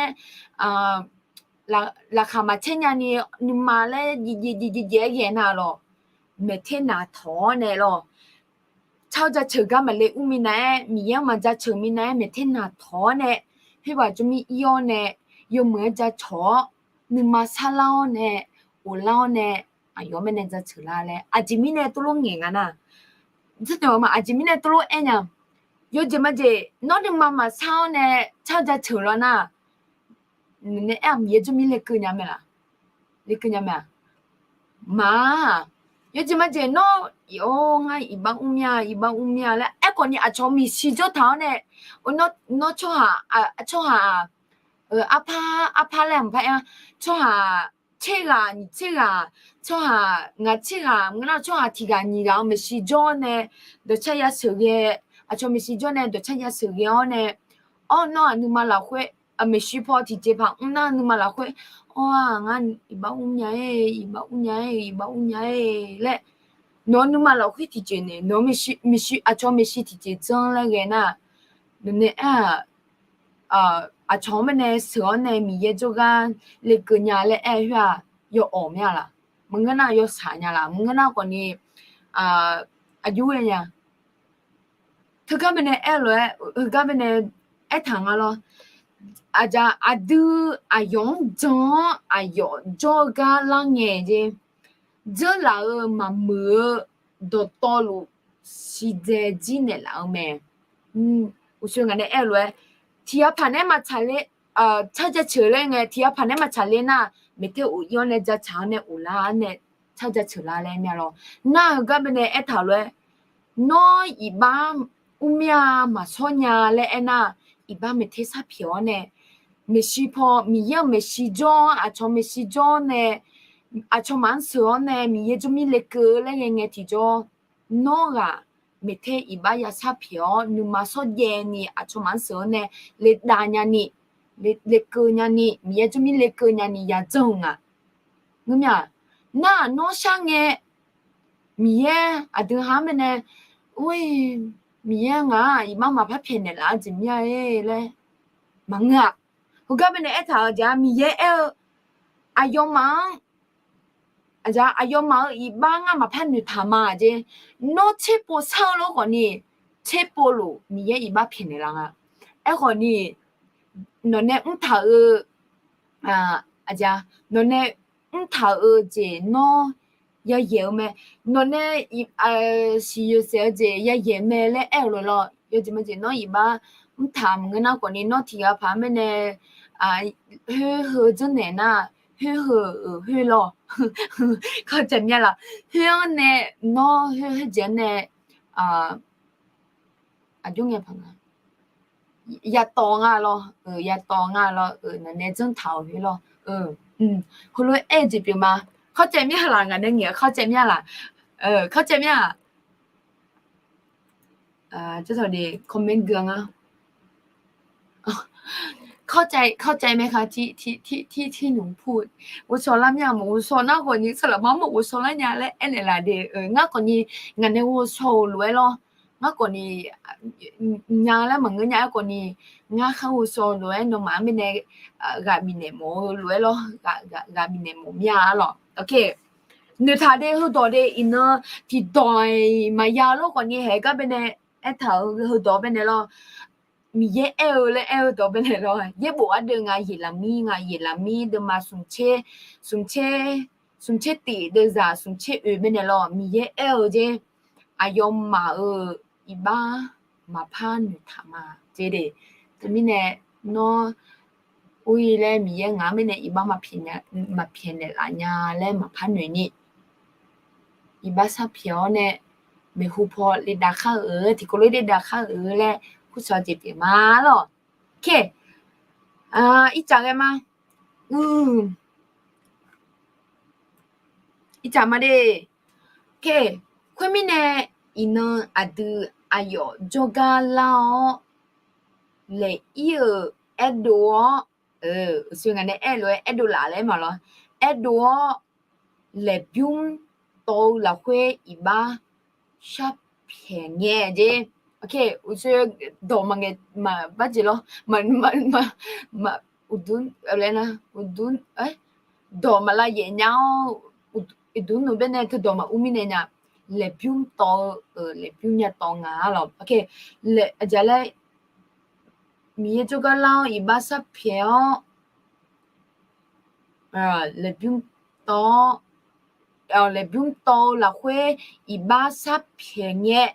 laqkhaq maqcaer nyani nuima laer jeq jeq jeq jeq-aer ghae nar lawq, maeqter naq tawq-awr nae lawq, tsar-eu jaceuq gar maqle ur minav-aer, Miqyaer-anr maqjaceuq minav-aer maeqter naq tawq-awr nae, khoerghaq jawrmir ir-awr nae, yawmuiq-aer jacawq-awr, nuima sarlar-awr nae, ghoflar-awr nae, aqyawf-anr mirnae jaceuq lar laer aqjeq mirnae tov lof ngaeq nga nar, aqjeq mirnae tov lof aer nya. Yawjeq majeq nawr nuima maqsar-awr nae tsar-eu jaceuq law nar, naeq-aer-aq Miqyaer jawrmir lekeuv nya mae laq? Lekeuv nya mae-aq? Maq, yawjeq majeq nawr, ngar iqbax mr mya, iqbax mr mya laer aerkhawfni aqcawq maeqshi jawr taq-awr nae, nawr tsawrhaq, tsawrhaq-aq, arpar, arpar laer mqpar aer-a, tsawrhaq tser ghaq nyiq tser ghaq, tsawrhaq ngaq tser ghaq maqngeur nar tsawrhaq tiq ghaq nyiq ghaq-anr maeqshi jawr nae, dawqcar ya sheuqghae, aqcawq maeqshi jawr nae dawqcar ya sheuqghae-awr nae, awr nawr-aq nuima lafkhoer maeqshi paw tiqjeq paq mr nar nuima lafkhoer, awr-aq ngar iqbax mr mya-aer, iqbax mr mya-aer, iqbax mr mya-aer laer, nawq-eu nuima lafkhoer tiqjeq nae nawq-eu maeqshi, aqcawq maeqshi tiqjeq janr laer ghae nar, nawqnae aer-aq, aqcawq-anr mirnae sheuq-awr nae Miqyaer jawrgar lekeuv nya laer aer-eu khoer-aq, yawawq mya laq? Maqngeur nar yawshaq nya laq? Maqngeur nar khawfni aqjox ghae nya. Teugar baenae aer-eu lof-aer, heugar baenae aertaq nga lawr. Aqjeq aqdui aqyawf-anr jan-awr aqyawf jawr-eu gar lar ngae jeq, dzeurlaf-euq maqmuiq-eu dawqtawvluf siqdzae jir naeqlaf-eu mae. Uqshoe ngaq nae aer-eu lof-aer, tiq ghaq paq nae maqtsaq ler, tsar jaceuq laer ngae tiq ghaq paq nae maqtsaq ler nar, maeqter of ir-awr nae jaceuq-awr nae of lar nae tsar jaceuq lar laer mya lawr. Nar heugar baenae aertaq lof-aer, nawr iqbax mr mya maqshawr nya laer aernar, iqbax maeqter sharpyaeq-awr nae, maeqshi paw Miqyaer-euq maeqshi jawr-awr aqcawq maeqshi jawr nae, aqcawq maqanr sheuq-awr nae Miqyaer jawrmir lekeuv laer ghae ngae tiqjawr, nawr ghaq maeqter iqbax ya sharpyaeq-awr nuima shawrjaev ni aqcawq maqanr sheuq-awr nae, ledav nyani, lekeuv nyani Miqyaer jawrmir lekeuv nyani ya janr-eu nga. Ngeur mya, nar-aq nawr shar ngae, Miqyaer aqdui ha-anr baenae, or-i, Miqyaer ngaq-aq iqbax maqpar pyaeqnaeq laf-a jeq mya-e laer maqngeur-aq. Heugar baenae aertaq-eu jeq-aq Miqyaer aer-eu, aqyawfmaf-anr, aqyawfmaf-euq iqbax ngar maqpar noeqtaq ma jeq. Nawr tserpov shar-eu lof khawfni, tserpov lof Miqyaer iqbax pyaeqnaeq laf nga. Aerkhawfni, nawqnae mrtaq-eu, aqjeq, nawqnae mrtaq-eu jeq nawr yayaeq-eu mae. Nawqnae siqyoeq saef-eu jeq yayaeq mae laer aer-eu lof lawr. Yawjeq majeq nawr iqbax mrtaq maqngeur nar khawfni nawr tiq ghaq paq-aer mirnae, khoer heu janrnaeq nar, khoer heu-euq khoer lawr. Kawcaeq mya laf, khoer-anr nae, nawr khoer khoerjeq-anr nae, aqjox ngae paq nga, yatawv nga lawr, yatawv nga lawr, nawqnae janrtaq-euq khoer lawr. Heulof-aer aer-eu jeq pyeuf ma. Kawcaev mya laf, ngaq nae ngaeq-eu kawcaev mya laf, kawcaev mya-aq, comment gui-a nga. เข้าใจ เข้าใจไหมคะ ที่ ที่ ที่ ที่หนูพูด ghovshaw lar mya mawf, ghovshaw nar khawfni saqlaq mar mawf ghovshaw lar nya laer aernaeq laf de. Ngar khawfni ngaq nae ghovshaw-euq lof-aer lawr. Ngar khawfni nya laer maqngeur nya-aer khawfni, ngar khar ghovshaw lof-aer nawmaf-anr mirnae ghaq bifnaeq mawf-eu lof-aer lawr, ghaq bifnaeq mawf mya-a lawq. Noeqtaq de heudawq de iqnan tiqdawq-iq maqya lor khawfni haeq gar baenae aertaq-eu heudawq baenae lawr. Miqyaer aer-eu laer aer-eu dawq baenae lawr. Yaerbof ardeuv nga, yeqlaqmir nga, yeqlaqmir deuvma smq tser, smq tser, smq tser tif deuvzaq smq tser oeq baenae lawr. Miqyaer aer-eu jeq, aqyawfmaf-euq iqbax maqpar noeqtaq ma jeq de. Teumirnae nawr ur-ir laer Miqyaer ngaq-anr baenae iqbax maqpyaeq naeqlaf nya laer maqpar noeq ni. iqbax sharpyaeq-awr nae, maeqhu paw le dav khar-eu, tiqkawv lof-aer le dav khar-eu laer kurshawq jeq pyeuf ma lawq. Ircaf ghae ma. Ircaf ma de. Khoermirnae, iqnan aqdui aqyawf jawrgar lar-awr, laeq ir-euq aerdov-awr, uqshoe ngaq nae aer lof-aer aerdov laf laer ma lawr. Aerdov-awr, laeqbymr tawv-eu lafkhoer iqbax sharpyaeq ngae jer. Uqshoe dawq maqngaeq maqbar jeq lawr. Uqdmr laer nar, uqdmr dawq maqlav yaef nya-awr, uqdmr nmr baenae teudawq maqur mirnae nya. Laeqbymr tawv-eu, laeqbymr nya tawv nga lawq. Aqjeq laer, Miqyaer jawrgar lar-awr iqbax sharpyaeq-awr, laeqbymr tawv-awr, laeqbymr tawv-eu lafkhoer iqbax sharpyaeq ngae,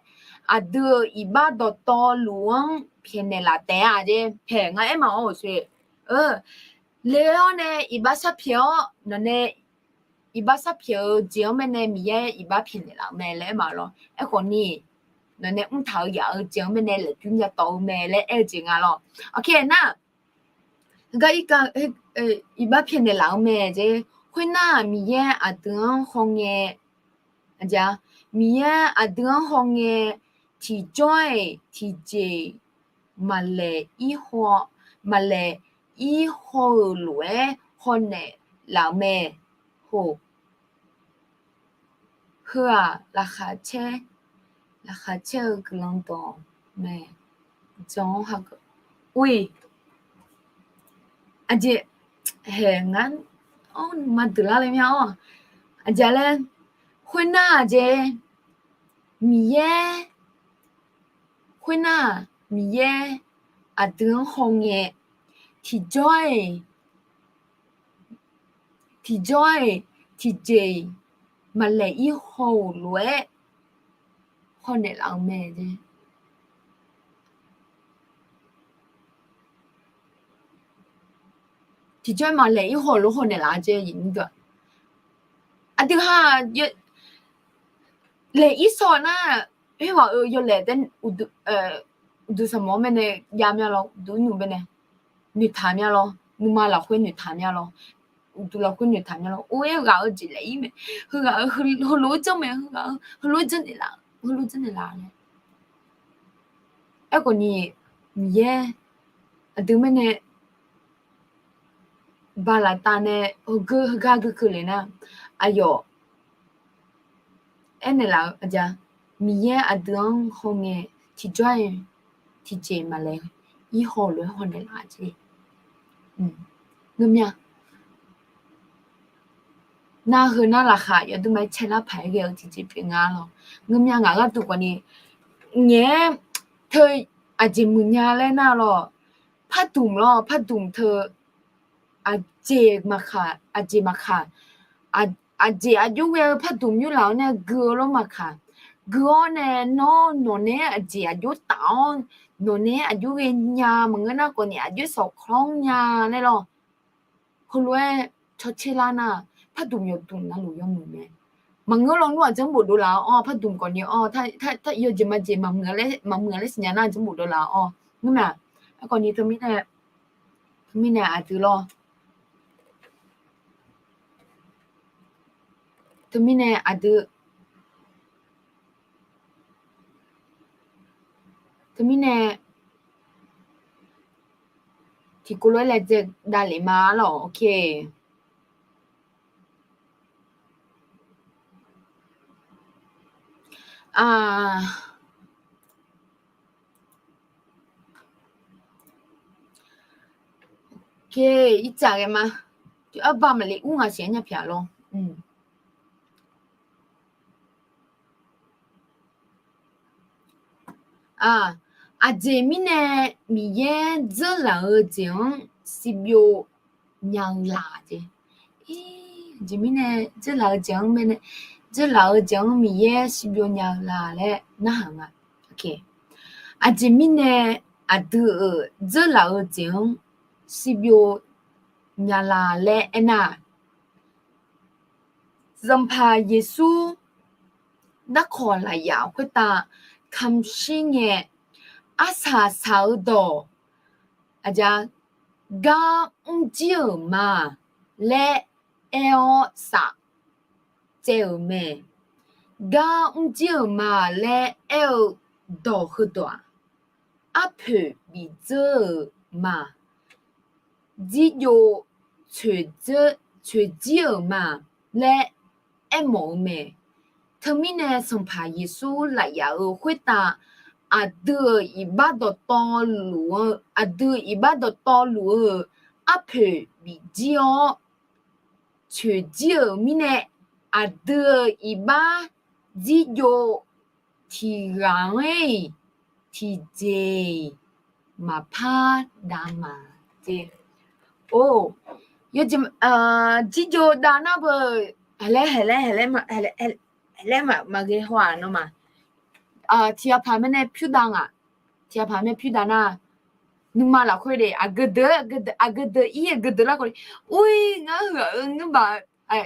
aqdui-euq iqbax dawqtawvluf-anr pyaeqnaeq laf taef-a jer. Paeq ngar aer ma-awr uqshoe, le-awr nae iqbax sharpyaeq-awr, nawqnae iqbax sharpyaeq-eu jeq-anr baenae Miqyaer iqbax pyaeqnaeq laf-eu mae laer aer ma lawr. Aerkhawf ni, nawqnae mrtaq-eu yaf-eu jeq-anr baenae laeqbymr nya tawv-eu mae laer aer-eu jeq nga lawr. Aqkaq nar, gar irka, iqbax pyaeqnaeq laf-eu mae jer. Khoernar, Miqyaer aqdui-anr hawngae, Miqyaer aqdui-anr hawngae, tiqjawr-iq tiqjeq-iq maqlaeq ir haw, maqlaeq ir haw-euq lof-aer hawnaeq laf-eu mae. Ho, heu-aq, laqkhaq caer, laqkhaq caer-eu guiqlanq dawq mae. Jan-anr hageuf, ui, aqjeq, haeq ngar, maqdeuq lar le mya-awr, aqjeq laer, khoernar-aq jeq, Miqyaer, khoernar-aq Miqyaer aqdui-anr hawngae, tiqjawr-iq tiqjawr-iq tiqjeq-iq maqlaeq ir haw-euq lof-aer hawnaeq laf-eu mae. Tiqjawr-iq maqlaeq ir haw-euq lof hawnaeq laf-a jeq. Aqdui ha laeq ir shaw nar, khoerghaq-euq yawlaeq taef, uqduq sanqmawf-anr baenae jav mya lawr, uqduq nymr baenae noeqtaq mya lawr, nuima lafkhoer noeqtaq mya lawr, uqduq lafkhoer noeqtaq mya lawr. Or, aer ghaq-eu jeq laeq ir mae, heughaq-eu heulof-aer janr mae, heughaq-eu heulof-aer janrnaeq laf, heulof-aer janrnaeq laf laer. Aerkhawf ni, Miqyaer aqdui mirnae baqlaqtav nae heugar heugar gui keuvle nar, aqyawf aernaeq laf-eu aqjeq, Miqyaer aqdui-anr hawngae tiqjawr-iq tiqjeq maqlaeq ir haw-euq lof-aer hawnaeq laf-a jeq. Ngeur mya. Nar heu nar laqkhaq yawdui ma-aer caelar paq-aer ghae-eu tiqjeq pyeuf nga lawr. Ngeur mya ngaq gharduq khawf ni, ngaeq-aer teu aqjeq muiqnya laer nar lawr, pardmq lawr, pardmq teu aqjeq maqkaq, aqjeq maqkaq, aqjeq aqjox ghae-eu pardmq yurlaf-awr nae gui-eu lawr maqkaq, gui-awr nae nawr nawqnaeq-aer aqjeq aqjox taf-awr, nawqnaeq-aer aqjox ghaenya maqngeur nar khawf ni aqjox sawqkawr nya laer lawr. Heulof-aer cawtser lar nar, pardmq yawdmq navluf yawmuiq mae. Maqngeur lawnmr aqjeq-anr bofdov laf-awr, pardmq khawf ni-awr, yawjeq majeq maqmuiq laer siqnya nar aqjeq-anr bofdov laf-awr, ngeur mya. Aerkhawf ni teumirnae, teumirnae aqdui lawr, teumirnae aqdui Teumirnae tiqkawv lof-aer laedzae davlef ma lawq. Ok, ircaf ghae ma. Arbar maqle ur ngaq siq-aer nya pyaq lawr. Aqjeq mirnae Miqyaer dzeurlaf-eu jeq-anr siqbyov nya-eu la jeq. Aqjeq mirnae dzeurlaf-eu jeq-anr, dzeurlaf-eu jeq-anr Miqyaer siqbyov nya-eu la laer narhaq nga. Aqjeq mirnae aqdui-euq dzeurlaf-eu jeq-anr siqbyov nya la laer aernar-aq, Zanqpaq Yeqsur darkawq lafyaq khoertav kamq shir ngae, arsaq saq-eu dawq, aqja, gar mrjir-euq ma laer aer-awr saf caev-euq mae. Gar mrjir-euq ma laer aer-eu dawq heudawq-aq, arpoeq bifdzeur-euq ma, jirjov tsoeqjir-euq ma laer aermawf-eu mae. Teumirnae Sanqpaq Yeqsur lafyaq-euq khoertav, aqdui-euq iqbax dawqtawvluf-eu, aqdui iqbax dawqtawvluf-eu arpoeq bifjir-awr, tsoeqjir-euq mirnae, aqdui-euq iqbax jirjov tiq ghaq-anr-iq tiqjeq-iq maqpar dav ma. Or, yawjeq, jirjov dav nar beu, haqlaer haqlaer haqlaer ma, haqlaer haqlaer maqghae haw-aq nawmaf. Tiqghaq paq mirnae pyur dav ngaq, tiqghaq paq mirnae pyur dav nar, nuima lafkhoer de, aqgeu deuq, aqgeu deuq ir, aqgeu deuq larkawv de, ur-ir, ngar heughaq-eu ngeurbav,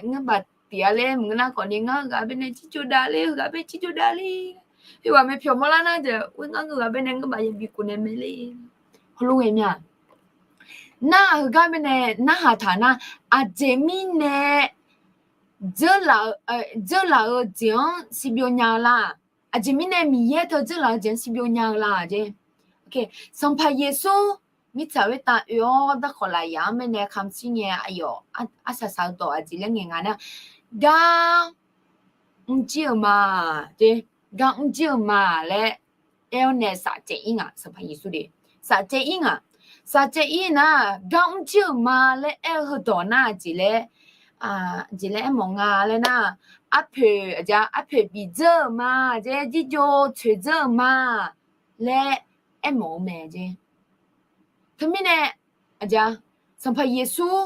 ngeurbav tiq-a laer maqngeur nar khawfni, ngar heughaq baenae jirjov dav ler, heughaq bae jirjov dav ler. Heughaq mae pyawq mawrlar nar jeq, ur, ngar heughaq baenae ngeurbav yabi kov nae mae ler. Heulof ghae mir-a. Nar heugar baenae narhaq taq nar, aqjeq mirnae dzeurlaf-eu jeq-anr siqbyov nya-eu la? Aqjeq mirnae Miqyaer teu dzeurlaf-eu jeq-anr siqbyov nya-eu la jeq? Sanqpaq Yeqsur mirtsaq khoertav oe-awr darkawq lafyaq-anr mirnae kamq shir ngae, aqyawf arsaq saq-eu dawq aqjeq laer ngaeq nga nar, gar mrjir-eu ma, gar mrjir-eu ma laer aer-awr nae saf caev ir ngaq, Sanqpaq Yeqsur de. Saf caev ir ngaq, saf caev ir nar, gar mrjir-euq ma laer aer-eu heudawq nar aqjeq laer, aqjeq laer aermawf nga laer nar, arpoeq, aqja, arpoeq bifdzeur-euq ma, aqja, jirjov tsoeqdzeur-euq ma laer aermawf-eu mae jeq. Teumirnae, aqja, Sanqpaq Yeqsur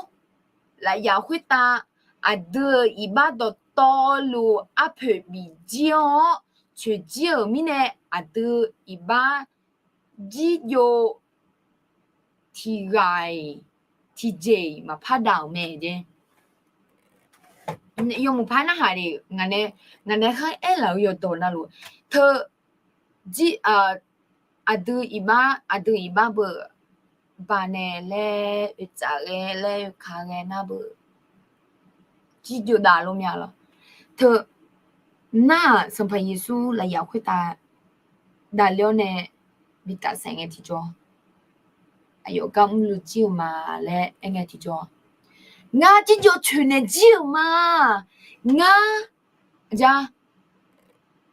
lafyaq khoertav, aqdui-euq iqbax dawqtawvluf arpoeq bifjir-awr tsoeqjir-euq mirnae, aqdui iqbax jirjov tiq ghaq-iq tiqjeq-iq maqpar dav-euq mae jeq. Yawmuiq par narhaq de, ngaq nae, ngaq nae khar aerlaf-eu yawdawq navluf teu, jir, aqdui iqbax, aqdui iqbax beu baqnaeq laer oeqtsaf ghae laer oeka ghae nar beu jirjov dav lor mya lawr. Teu nar-aq, Sanqpaq Yeqsur lafyaq khoertav davler-awr nae bi tafsaef ngae tiqjawr, aqyawf gar mrluiv jir-euq ma laer aer ngae tiqjawr, ngar jirjov tsoeqnaeq jir-euq ma. Ngar, aqja,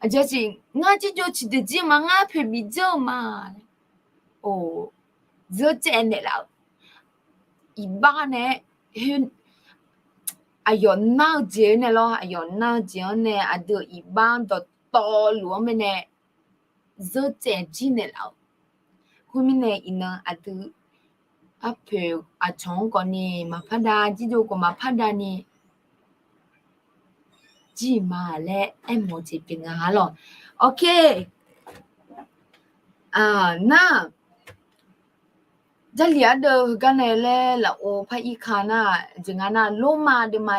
aqja siq, ngar jirjov ciqdeuq jir-eu ma, ngar poeq bifdzeur-eu ma. Or, dzeur caev naeqlaf-euq iqbax nae, aqyawf nar-eu jeq-anr nae lawr, aqyawf nar-eu jeq-anr nae aqdui-euq iqbax dawqtawvluf-anr mae nae dzeur caev jir naeqlaf-euq. Khoermirnae iqnan aqdui arpoeq aqcawq-anr khawfni maqpar dav, jirjov khawf maqpar dav ni jir-euq ma laer aermawf-eu jeq pyeuf nga lawq. Ok. Nar, Jarlif ardeuv heugar nae laer lafov par ir ka nar, jeq nga nar, Lormav deuvma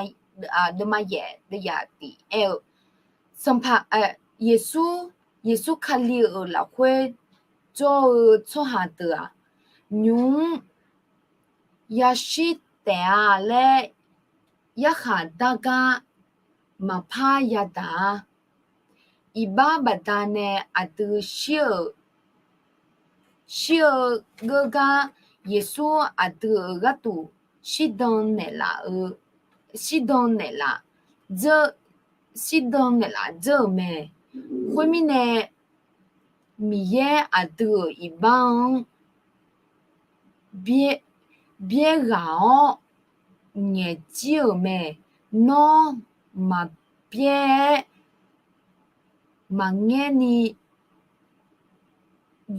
yaef deuv yaf tiq aer-eu, Sanqpaq, Yeqsur, Yeqsur Kali-euq lafkhoer jawr-eu tsawrhaq deuq-aq, nymq mr yashir taef-a laer yarkhaq dar gar maqpar yadaq-a. Iqbax baqdanae aqdui shir-eu, shir-eu geur gar, Yeqsur aqdui-euq gharduq shirdan naeqlaf-eu, shirdan naeqlaf, shirdan naeqlaf dzeur-euq mae. Khoermirnae, Miqyaer aqdui-euq iqbax-anr byaer ghaq-awr ngaeq jir-euq mae. Nawr maqbyaer-aer maqngaer ni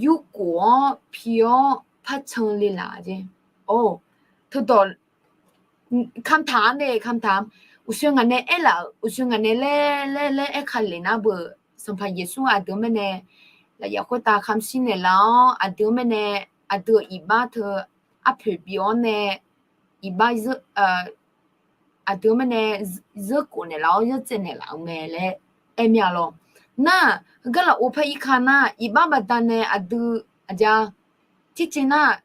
yurkhof-awr pi-awr par can le laf jeq. Or, teudawq คำถาม de, คำถาม uqshoe ngaq nae aerlaf-euq, uqshoe ngaq nae laer laer laer aer ka lef nar beu, Sanqpaq Yeqsur aqdui-anr mae nae lafyaf khoertav kamq shir naeqlaf-awr, aqdui-anr mae nae, aqdui-euq iqbax teu arpoeq bif-awr nae, iqbax, aqdui-anr mae nae zeurkhof naeqlaf-awr zeurtsaev naeqlaf-eu mae laer aer mir-a lawr. Nar, heugar lafov par irka nar, iqbax baqdanae aqdui, aqja, tirciv nar,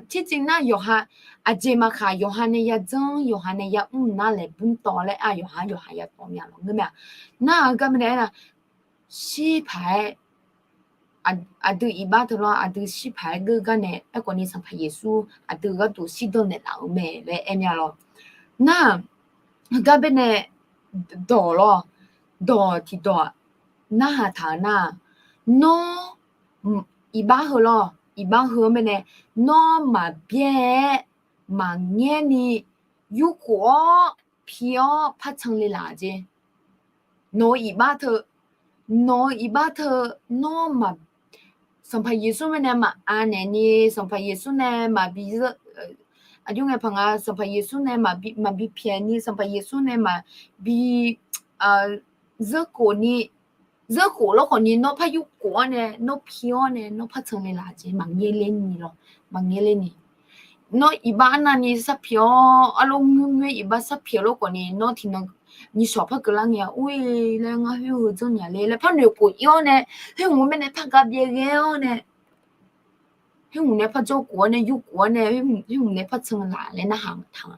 tirciv nar yawqha, aqjeq maqkhaq yawqha nae yadzanr, yawqha nae yamr nar laeqbymr tawv laer-aq, yawqha yawqha yatawv mya lawq ngeur mae-aq. Nar-aq heugar mirnae aernar, shir paq-aer aqdui iqbax teu lawr, aqdui shir paq-aer geur gar nae aerkhawf ni Sanqpaq Yeqsur aqdui gharduq shirdan naeqlaf-euq mae laer aer mya lawr. Nar-aq, heugar baenae dawq lawr, dawq tiqdawq narhaq taq-euq nar, nawr iqbax heu lawr, iqbax heu-anr baenae, nawr maqbyaer-aer maqngaer ni yurkhof-awr pi-awr par can le laf jeq. Nawq-eu iqbax teu, nawq-eu iqbax teu, nawr maq, Sanqpaq Yeqsur mirnae maqanaeq ni, Sanqpaq Yeqsur nae maqbi, aqjox ngae paq nga, Sanqpaq Yeqsur nae maqbi pyaeq ni, Sanqpaq Yeqsur nae maqbi zeur khof ni, zeur khof lawrkhawf ni nawr par yurkhof-awr nae, nawr pi-awr nae, nawr par can le laf jeq, maqngaer ler ni lawr, maqngaer ler ni. Nawr iqbax arnavni sarpiq-awr, arlof ngur ngur iqbax sarpiq-eu lawrkhawf ni, nawr tiqnan nyiqshawq par keuvlar ngae-a, ur-e laer ngar khoer heu janrnya le laer par noeqkhof ir-awr nae, khoer hmq-eu mirnae par ga byaev ghae-awr nae, khoer hmq nae par jawrkhof-awr nae, yurkhof-awr nae, khoer hmq nae par can laf laer narhaq maqtaq-a.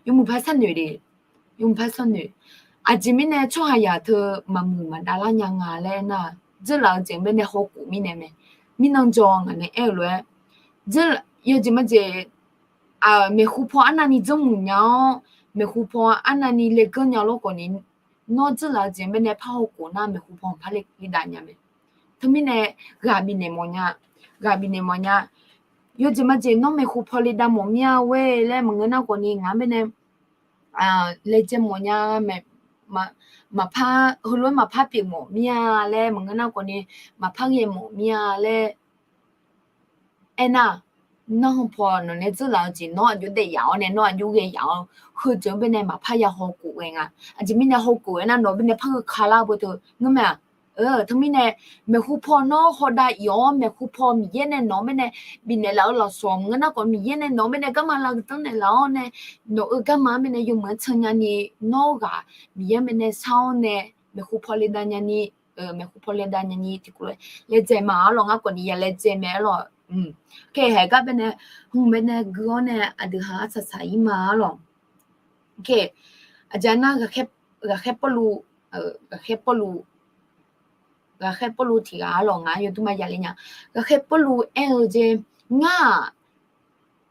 Yawmuiq par sharnoeq de, yawmuiq par sharnoeq. Aqjeq mirnae tsawrhaqzaq teu maqmuiq maqdav lar nya nga laer nar, dzeurlaf-eu jeq mirnae hawkhof mirnae mae. Mirnan jaw ngaq nae aer-eu lof-aer, yawjeq majeq, maeqhu paw arnavni janrmuiq nya-awr, maeqhu paw arnavni laeganr nya lawrkhawf ni, nawr dzeurlaf-eu jeq mirnae par hawkhof nar maeqhu paw maqpar le dav nya mae. Teumirnae ghaq bifnaeq mawf nya, ghaq bifnaeq mawf nya. Yawjeq majeq nawr maeqhu paw le dav mawf mir-a ghoe laer maqngeur nar khawf ni ngaq-anr baenae laejae mawf nya, maqpar, heulof-aer maqpar pyeuf mawf mir-a laer maqngeur nar khawf ni, maqpar ghae mawf mir-a laer aernar, nanrhu paw nawq nae dzeurlaf-eu jeq nawr aqjox daef yaf-awr nae, nawr aqjox ghae yaf-awr, heu jeq-anr baenae maqpar ya hawkhof ghae nga. Aqjeq mirnae hawkhof ghae nar nawq baenae par gheu ka lar beu teu ngeur mae-aq. Teumirnae maeqhu paw nawr hawdav ir-awr, maeqhu paw Miqyaer nae nawq-anr baenae bifnaeq laf-eu lafsawq maqngeur nar khawf, Miqyaer nae nawq-anr baenae garma lav geudanr naeq laf-awr nae, nawq-euq garma-anr baenae yawmuiq-anr can nyani, nawr ghaq Miqyaer baenae shar-awr nae, maeqhu paw le dav nyani, maeqhu paw le dav nyani tiqkawv laejae ma-ar lawq. Ngar khawf ni ya laejae mae-ar lawq. Kae haeq gar baenae, hmq baenae gui-awr nae aqdui ha arsaq saq-ir ma-ar lawq. Aqjeq nar, ghaqkhaer Pawrluv, ghaqkhaer Pawrluv, ghaqkhaer Pawrluv tiq ghaq-ar lawq, ngar yawdmr ma ya le nya. Ghaqkhaer Pawrluv aer-eu jeq, ngar-aq,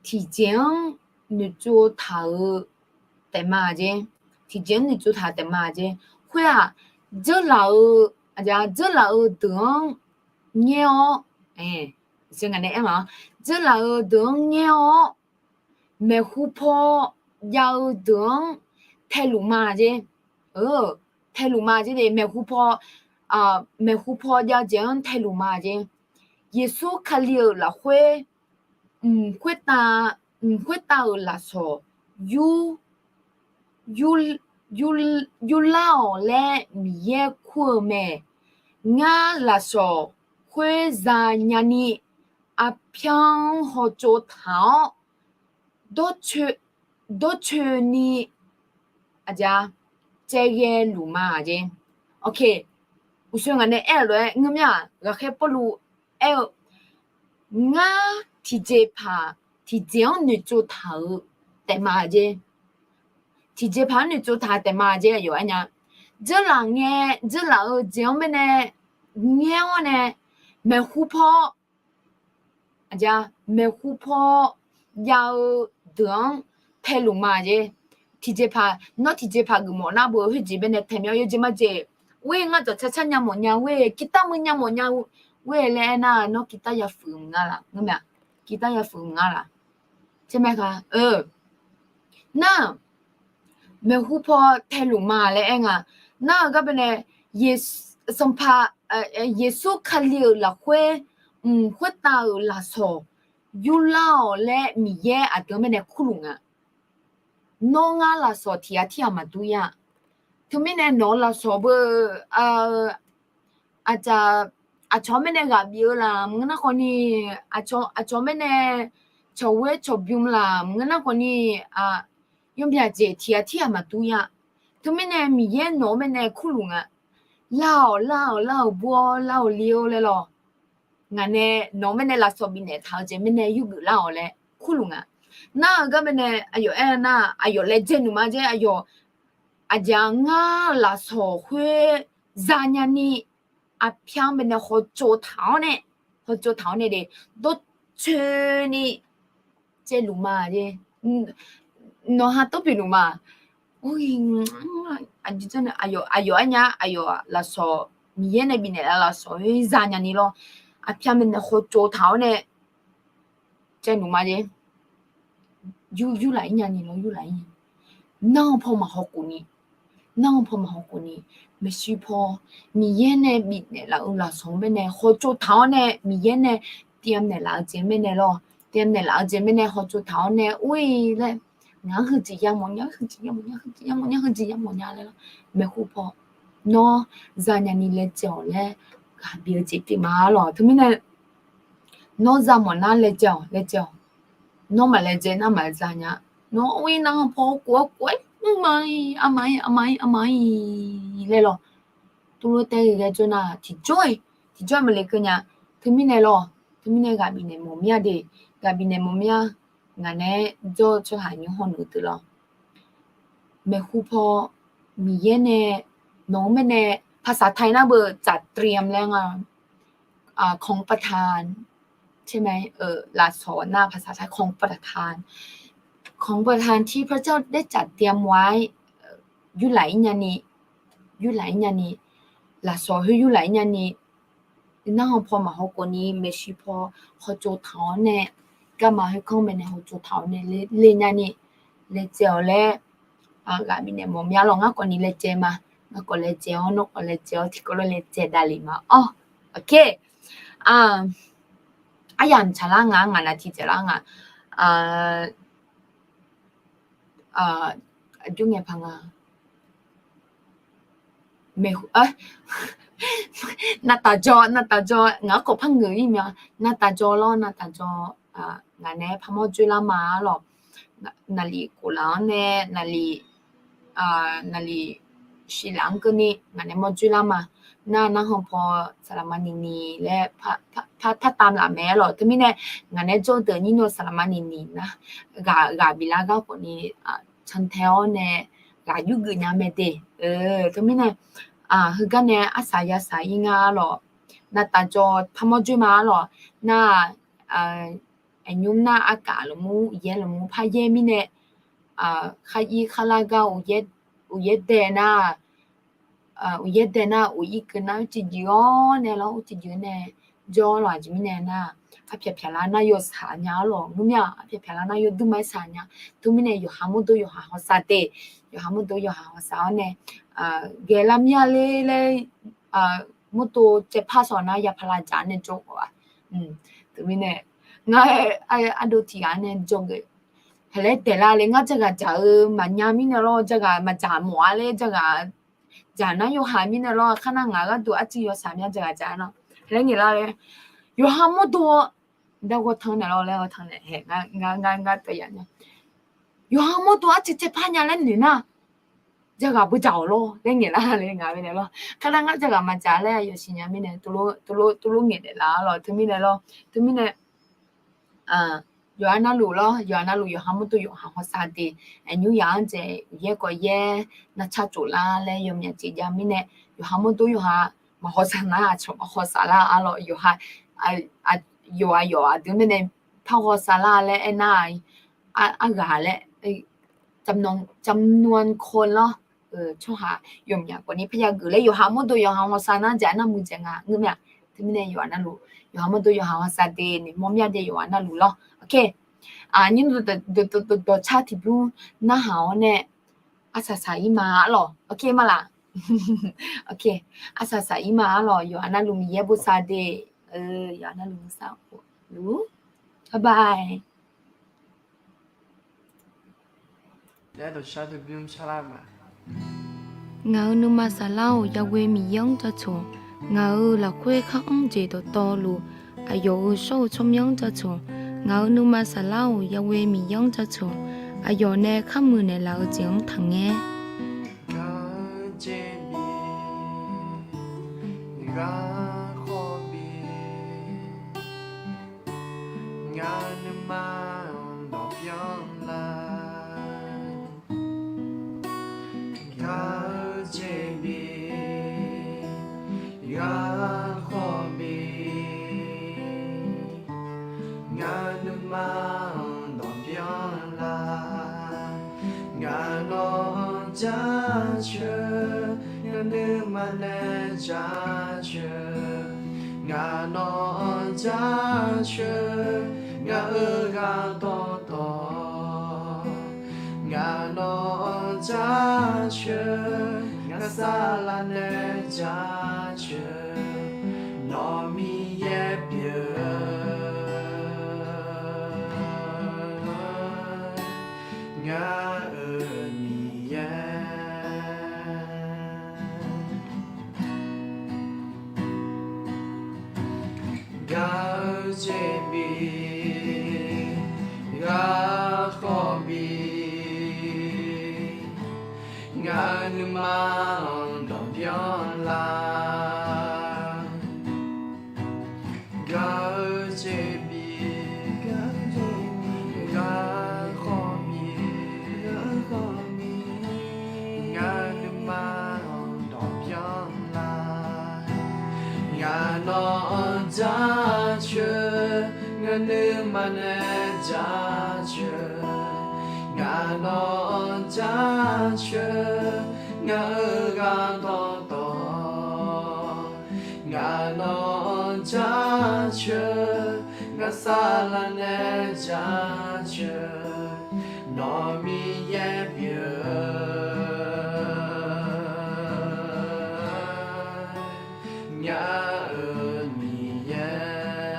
tiqjeq-anr noeqtsov taq-euq taef ma jeq. Tiqjeq-anr noeqtsov taq-euq taef ma jeq. Khoer-aq, dzeurlaf-eu, dzeurlaf-eu deuq-anr ngaer-awr, dzeurlaf-eu deuq-anr ngaer-awr, maeqhu paw jav-eu deuq-anr taeluf ma jeq. Taeluf ma jeq de, maeqhu paw, maeqhu paw jav-eu jeq-anr taeluf ma jeq. Yeqsur Kali-euq lafkhoer mq khoertav, mq khoertav-euq lafsawq yur, yur, yurlar-awq laer Miqyaer kur-eu mae. Ngar lafsawq khoer zanya ni, arpyar-anr hawtsov taq-awr, dawrcoeni, dawrcoeni, aqjeq, caevghae luf ma jeq. Uqshoe ngaq nae aer-euq lof-aer ngeur mir-aq, ghaqkhaer Pawrluv aer-eu, ngar tiqjeqpaq, tiqjeq-anr noeqtsov taq-euq taef ma jeq. Tiqjeqpaq-anr noeqtsov taq-eu taef ma jeq aqyawf aer nya. Dzeurlaf ngae, dzeurlaf-eu jeq-anr baenae ngaer-awr nae, maeqhu paw, maeqhu paw jav-eu deuq-anr taeluf ma jeq. Tiqjeqpaq, nawr tiqjeqpaq geufmawf nar beu khoerjeq baenae taemya yawjeq majeq. Ghoer ngar dzawqcar car nya mawf nya ghoer, kirtar muiq nya mawf nya ghoer laer aernar, nawr kirtar yafuq mq nga laf, ngeur mae-aq, kirtar yafuq mq nga laf. Nar, maeqhu paw taeluf ma laer aer nga. Nar-eu gar baenae, Sanqpaq, Yeqsur Kali-euq lafkhoer mq khoertav-euq lafsawq yurlar-awq laer Miqyaer aqdui-anr baenae kurluf nga. Nawr ngar lafsawq tiq ghaq tirghaq maqdur ir-a. Teumirnae nawq-eu lafsawq beu, aqcawq-anr baenae ghaq bif-eu laf maqngeur nar khawf ni, aqcawq baenae cawq ghoer cawq bym laf maqngeur nar khawf ni, yawmyaq jeq tiq ghaq tirghaq maqdur ir-a. Teumirnae Miqyaer nawq-anr baenae kurluf nga. Lar-awq, lar-awq, lar-awq bur-awr, lar-awq li-awr laer lawq. Ngaq nae nawq-eu mirnae lafsawq bifnaeq taq-eu jeq mirnae yurgeuf lar-awq laer kurluf nga. Nar-eu gar mirnae aqyawf aer-eu nar, aqyawf laejae nuima jer, aqyawf aqjeq-aq ngar-eu lafsawq khoer zanya ni, aqpyar-anr baenae hawtsov taq-awr nae, hawtsov taq-awr nae de, dawrcoeni caevluf ma jer. Nawq ha tawr pyeufluf ma. Aqjeq aqyawf, aqyawf aer nya, aqyawf-aq lafsawq, Miqyaer nae bifnaeq laf lafsawq-anr zanya ni lawr, aqpyar baenae hawtsov taq-awr nae caevluf ma jer. Yur, yurlaf-ir nyani lawr, yurlaf-ir nyani. Nar-eu paw maqhaw khofni, nar-eu paw maqhaw khofni, maeqshi paw Miqyaer nae bifnaeq laf-eu lafsawq-anr baenae hawtsov taq-awr nae, Miqyaer nae tiamnaeq laf-eu jeq mirnae lawr, tiamnaeq laf-eu jeq mirnae hawtsov taq-awr nae ur-ir laer, ngaq-anr heujeq yamawf nya, heujeq yamawf nya, heujeq yamawf nya, heujeq yamawf nya laer lawr. Maeqhu paw, nawr zanya ni laejae-awq laer ghaq bif-eu jeq pyeuf ma lawq. Teumirnae nawr za mawf nar laejae-awq, laejae-awq. Nawr maqlaejae nar maqza nya. Nawr ur-ir nar-eu paw khof-aer khof-aer mrma-ir, arma-ir, arma-ir, arma-ir laer lawq. Tuvlof tae-eu ghae jawr nar tiqjawr-iq, tiqjawr-iq maqle keuv nya. Teumirnae lawq, teumirnae ghaq bifnaeq mawf mir-a de, ghaq bifnaeq mawf mir-a. Ngaq naeq-aer jawr-eu tsawrhaq nymr hawr nuf deuq lawr. Maeqhu paw Miqyaer nae nawq-eu mirnae ภาษาไทย nar beu จัดเตรียม laer nga, ของประทาน ใช่ไหม เออ lafsawq nar ภาษาไทย ของประทาน ของประทานที่พระเจ้าได้จัดเตรียมไว้ yurlaf-ir nyani, yurlaf-ir nyani, lafsawq khoer yurlaf-ir nyani, nar-eu paw maqhaw khofni maeqshi paw hawtsov taq-awr nae, garma khoerkanr baenae hawtsov taq-awr nae le nyani, laejae-awq laer ghaq bifnaeq mawf mir-a lawq. Ngar khawfni laejae ma, ngar khawf laejae-awr, nawr khawf laejae-awr, tiqkawv lof laejae davlef ma-awr. Ok. Aryamq tsaqlar nga, ngaq navtiq dzaeqlar nga. Aqjox ngaeqpaq nga. Maeqhu, navtaf jawr, navtaf jawr, ngaq-anr khawf par ngeuq-ir mya. Navtaf jawr lawr, navtaf jawr. Ngaq naeq-aer parmawr dzoerlar ma-a lawq. Naqlif khof laf-anr nae, naqlif, naqlif shif laf-anr keuvni ngaq nae mawr dzoerlar ma. Nar, narhaq paw saqlaqma niqniq laer par, par, par, par tam laf mae-a lawq. Teumirnae ngaq nae jawr deuq nyir nor saqlaqma niqniq nar, ghaq, ghaq biflar gar khawfni, cantae-awr nae ghaq yurgeuf nya mae de. Teumirnae heugar nae arsaq yasaq-ir nga-a lawq. Navtaf jawr parmawr dzoer ma-a lawq. Nar, aqnymr nar, arkaf lmqmr, uqyaer lmqmr par yaer mirnae, khar ir khar lar gar uqyaer dae nar, uqyaer dae nar, uq ir keuv nar, uqcif juif-awr nae lawr, uqcif juif nae jawr lawq. Aqjeq mirnae nar, arpyaq pyaqlar nar yawsaq nya-a lawq. Ngeur mir-aq, arpyaq pyaqlar nar yawduir ma-aer saq nya. Teumirnae yawqha mawrdo yawqha hawsav de, yawqha mawrdo yawqha hawsav-awr nae, ghae lar mir-a ler laer, mawrdo caevpar sawq nar yapaq lavdzaq nae jawr khawf-a. Teumirnae ngar ardov tiq ghaq nae jawr geuf, haqlaer daeqlar le ngar jaghaq dzaq-eu maqnya mirnae lawr, jaghaq maqdzaq mawf-a laer jaghaq dzaq nar yawqha mirnae lawr, khar nar ngaq gharduq arcuiv yawsaq mya jaghaq dzaq-a nar, haqlaer ngaeqlar le, yawqha mawrdo-awr, darghawr tanr naeq lawr laer ghawr tanr naeq hae, ngar, ngar, ngar taef ya nya. Yawqha mawrdo arcuiv caevpar nya laer noeq nar, jaghaq beudzaq-awq lawr laer ngaeqlar le nga mirnae lawr. Khar nar ngar jaghaq maqdzaq laer yawsiq nya mirnae, teulof, teulof ngaeq daef laf-a lawq. Teumirnae lawr, teumirnae yawqha navluf lawr, yawqha navluf yawqha mawrdo yawqha hawsav de. Aqnymr yaq-anr dzaeq uqyaer khawf yaer, narcar tsoflar laer yawmyaq jeq jav mirnae, yawqha mawrdo yawqha maq hawsav nar aqcawq maq hawsav lar-a lawq. Yawqha, yawqha yawqha deuq mirnae par hawsav lar laer aernar, arghaq laer จำนวนคน lawr, tsawrhaq yawmyaq khawfni parya geuf laer yawqha mawrdo yawqha hawsav nar dzaeq nar muiqdzaeq nga ngeur mir-aq. Teumirnae yawqha navluf yawqha mawrdo yawqha hawsav de noeqmawr mir-a de yawqha navluf lawr. Ok. Nyir dawqcar tiqbymr narhaq-awr nae arsaq saq-ir ma-a lawq. Ok ma laq? Ok. Arsaq saq-ir ma-a lawq. Yawqha navluf Miqyaer bosav de. Yawqha navluf bosav luf. Bye bye. Ngaq-euq nuima saflar-awq, Yahweh Miqyaer-anr jaceuq. Ngaq-euq lafkhoer khar anr jeq dawqtawvluf, aqyawf-euq shawr-eu tsawrmyanr-anr jaceuq. Ngaq-euq nuima saflar-awq, Yahweh Miqyaer-anr jaceuq. Aqyawf nae khar muiqnaeq laf-eu jeq-anr taqngaer. Nuima-anr dawqbyan lar. Ngaq nawq-anr jaceuq, ngaq nuima nae jaceuq. Ngaq nawq-anr jaceuq, ngaq-euq ghaq dawqtawv. Ngaq nawq-anr jaceuq, ngaq saflar nae jaceuq. Nawq Miqyaer pyeuf-eu, ngaq-euq Miqyaer. Gaq-eu jeq bif, ghaq khawf bif. Ngaq nuima-anr dawqbyan lar. Gaq-eu jeq bif, ghaq khawf bif. Ngaq nuima-anr dawqbyan lar. Ngaq nawq-anr jaceuq, ngaq nuima nae jaceuq. Ngaq nawq-anr jaceuq, ngaq-euq ghaq dawqtawv. Ngaq nawq-anr jaceuq, ngaq saflar nae jaceuq. Nawq Miqyaer pyeuf-eu, ngaq-euq Miqyaer.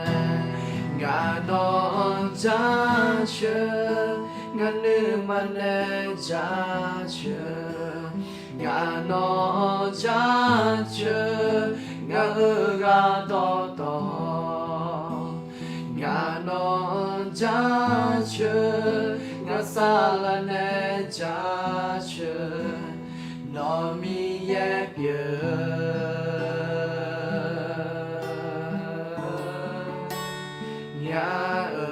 Ngaq nawq-anr jaceuq, ngaq nuima nae jaceuq. Ngaq nawq-anr jaceuq, ngaq-euq ghaq dawqtawv. Ngaq nawq-anr jaceuq, ngaq saflar nae jaceuq. Nawq Miqyaer pyeuf-eu, ngaq-euq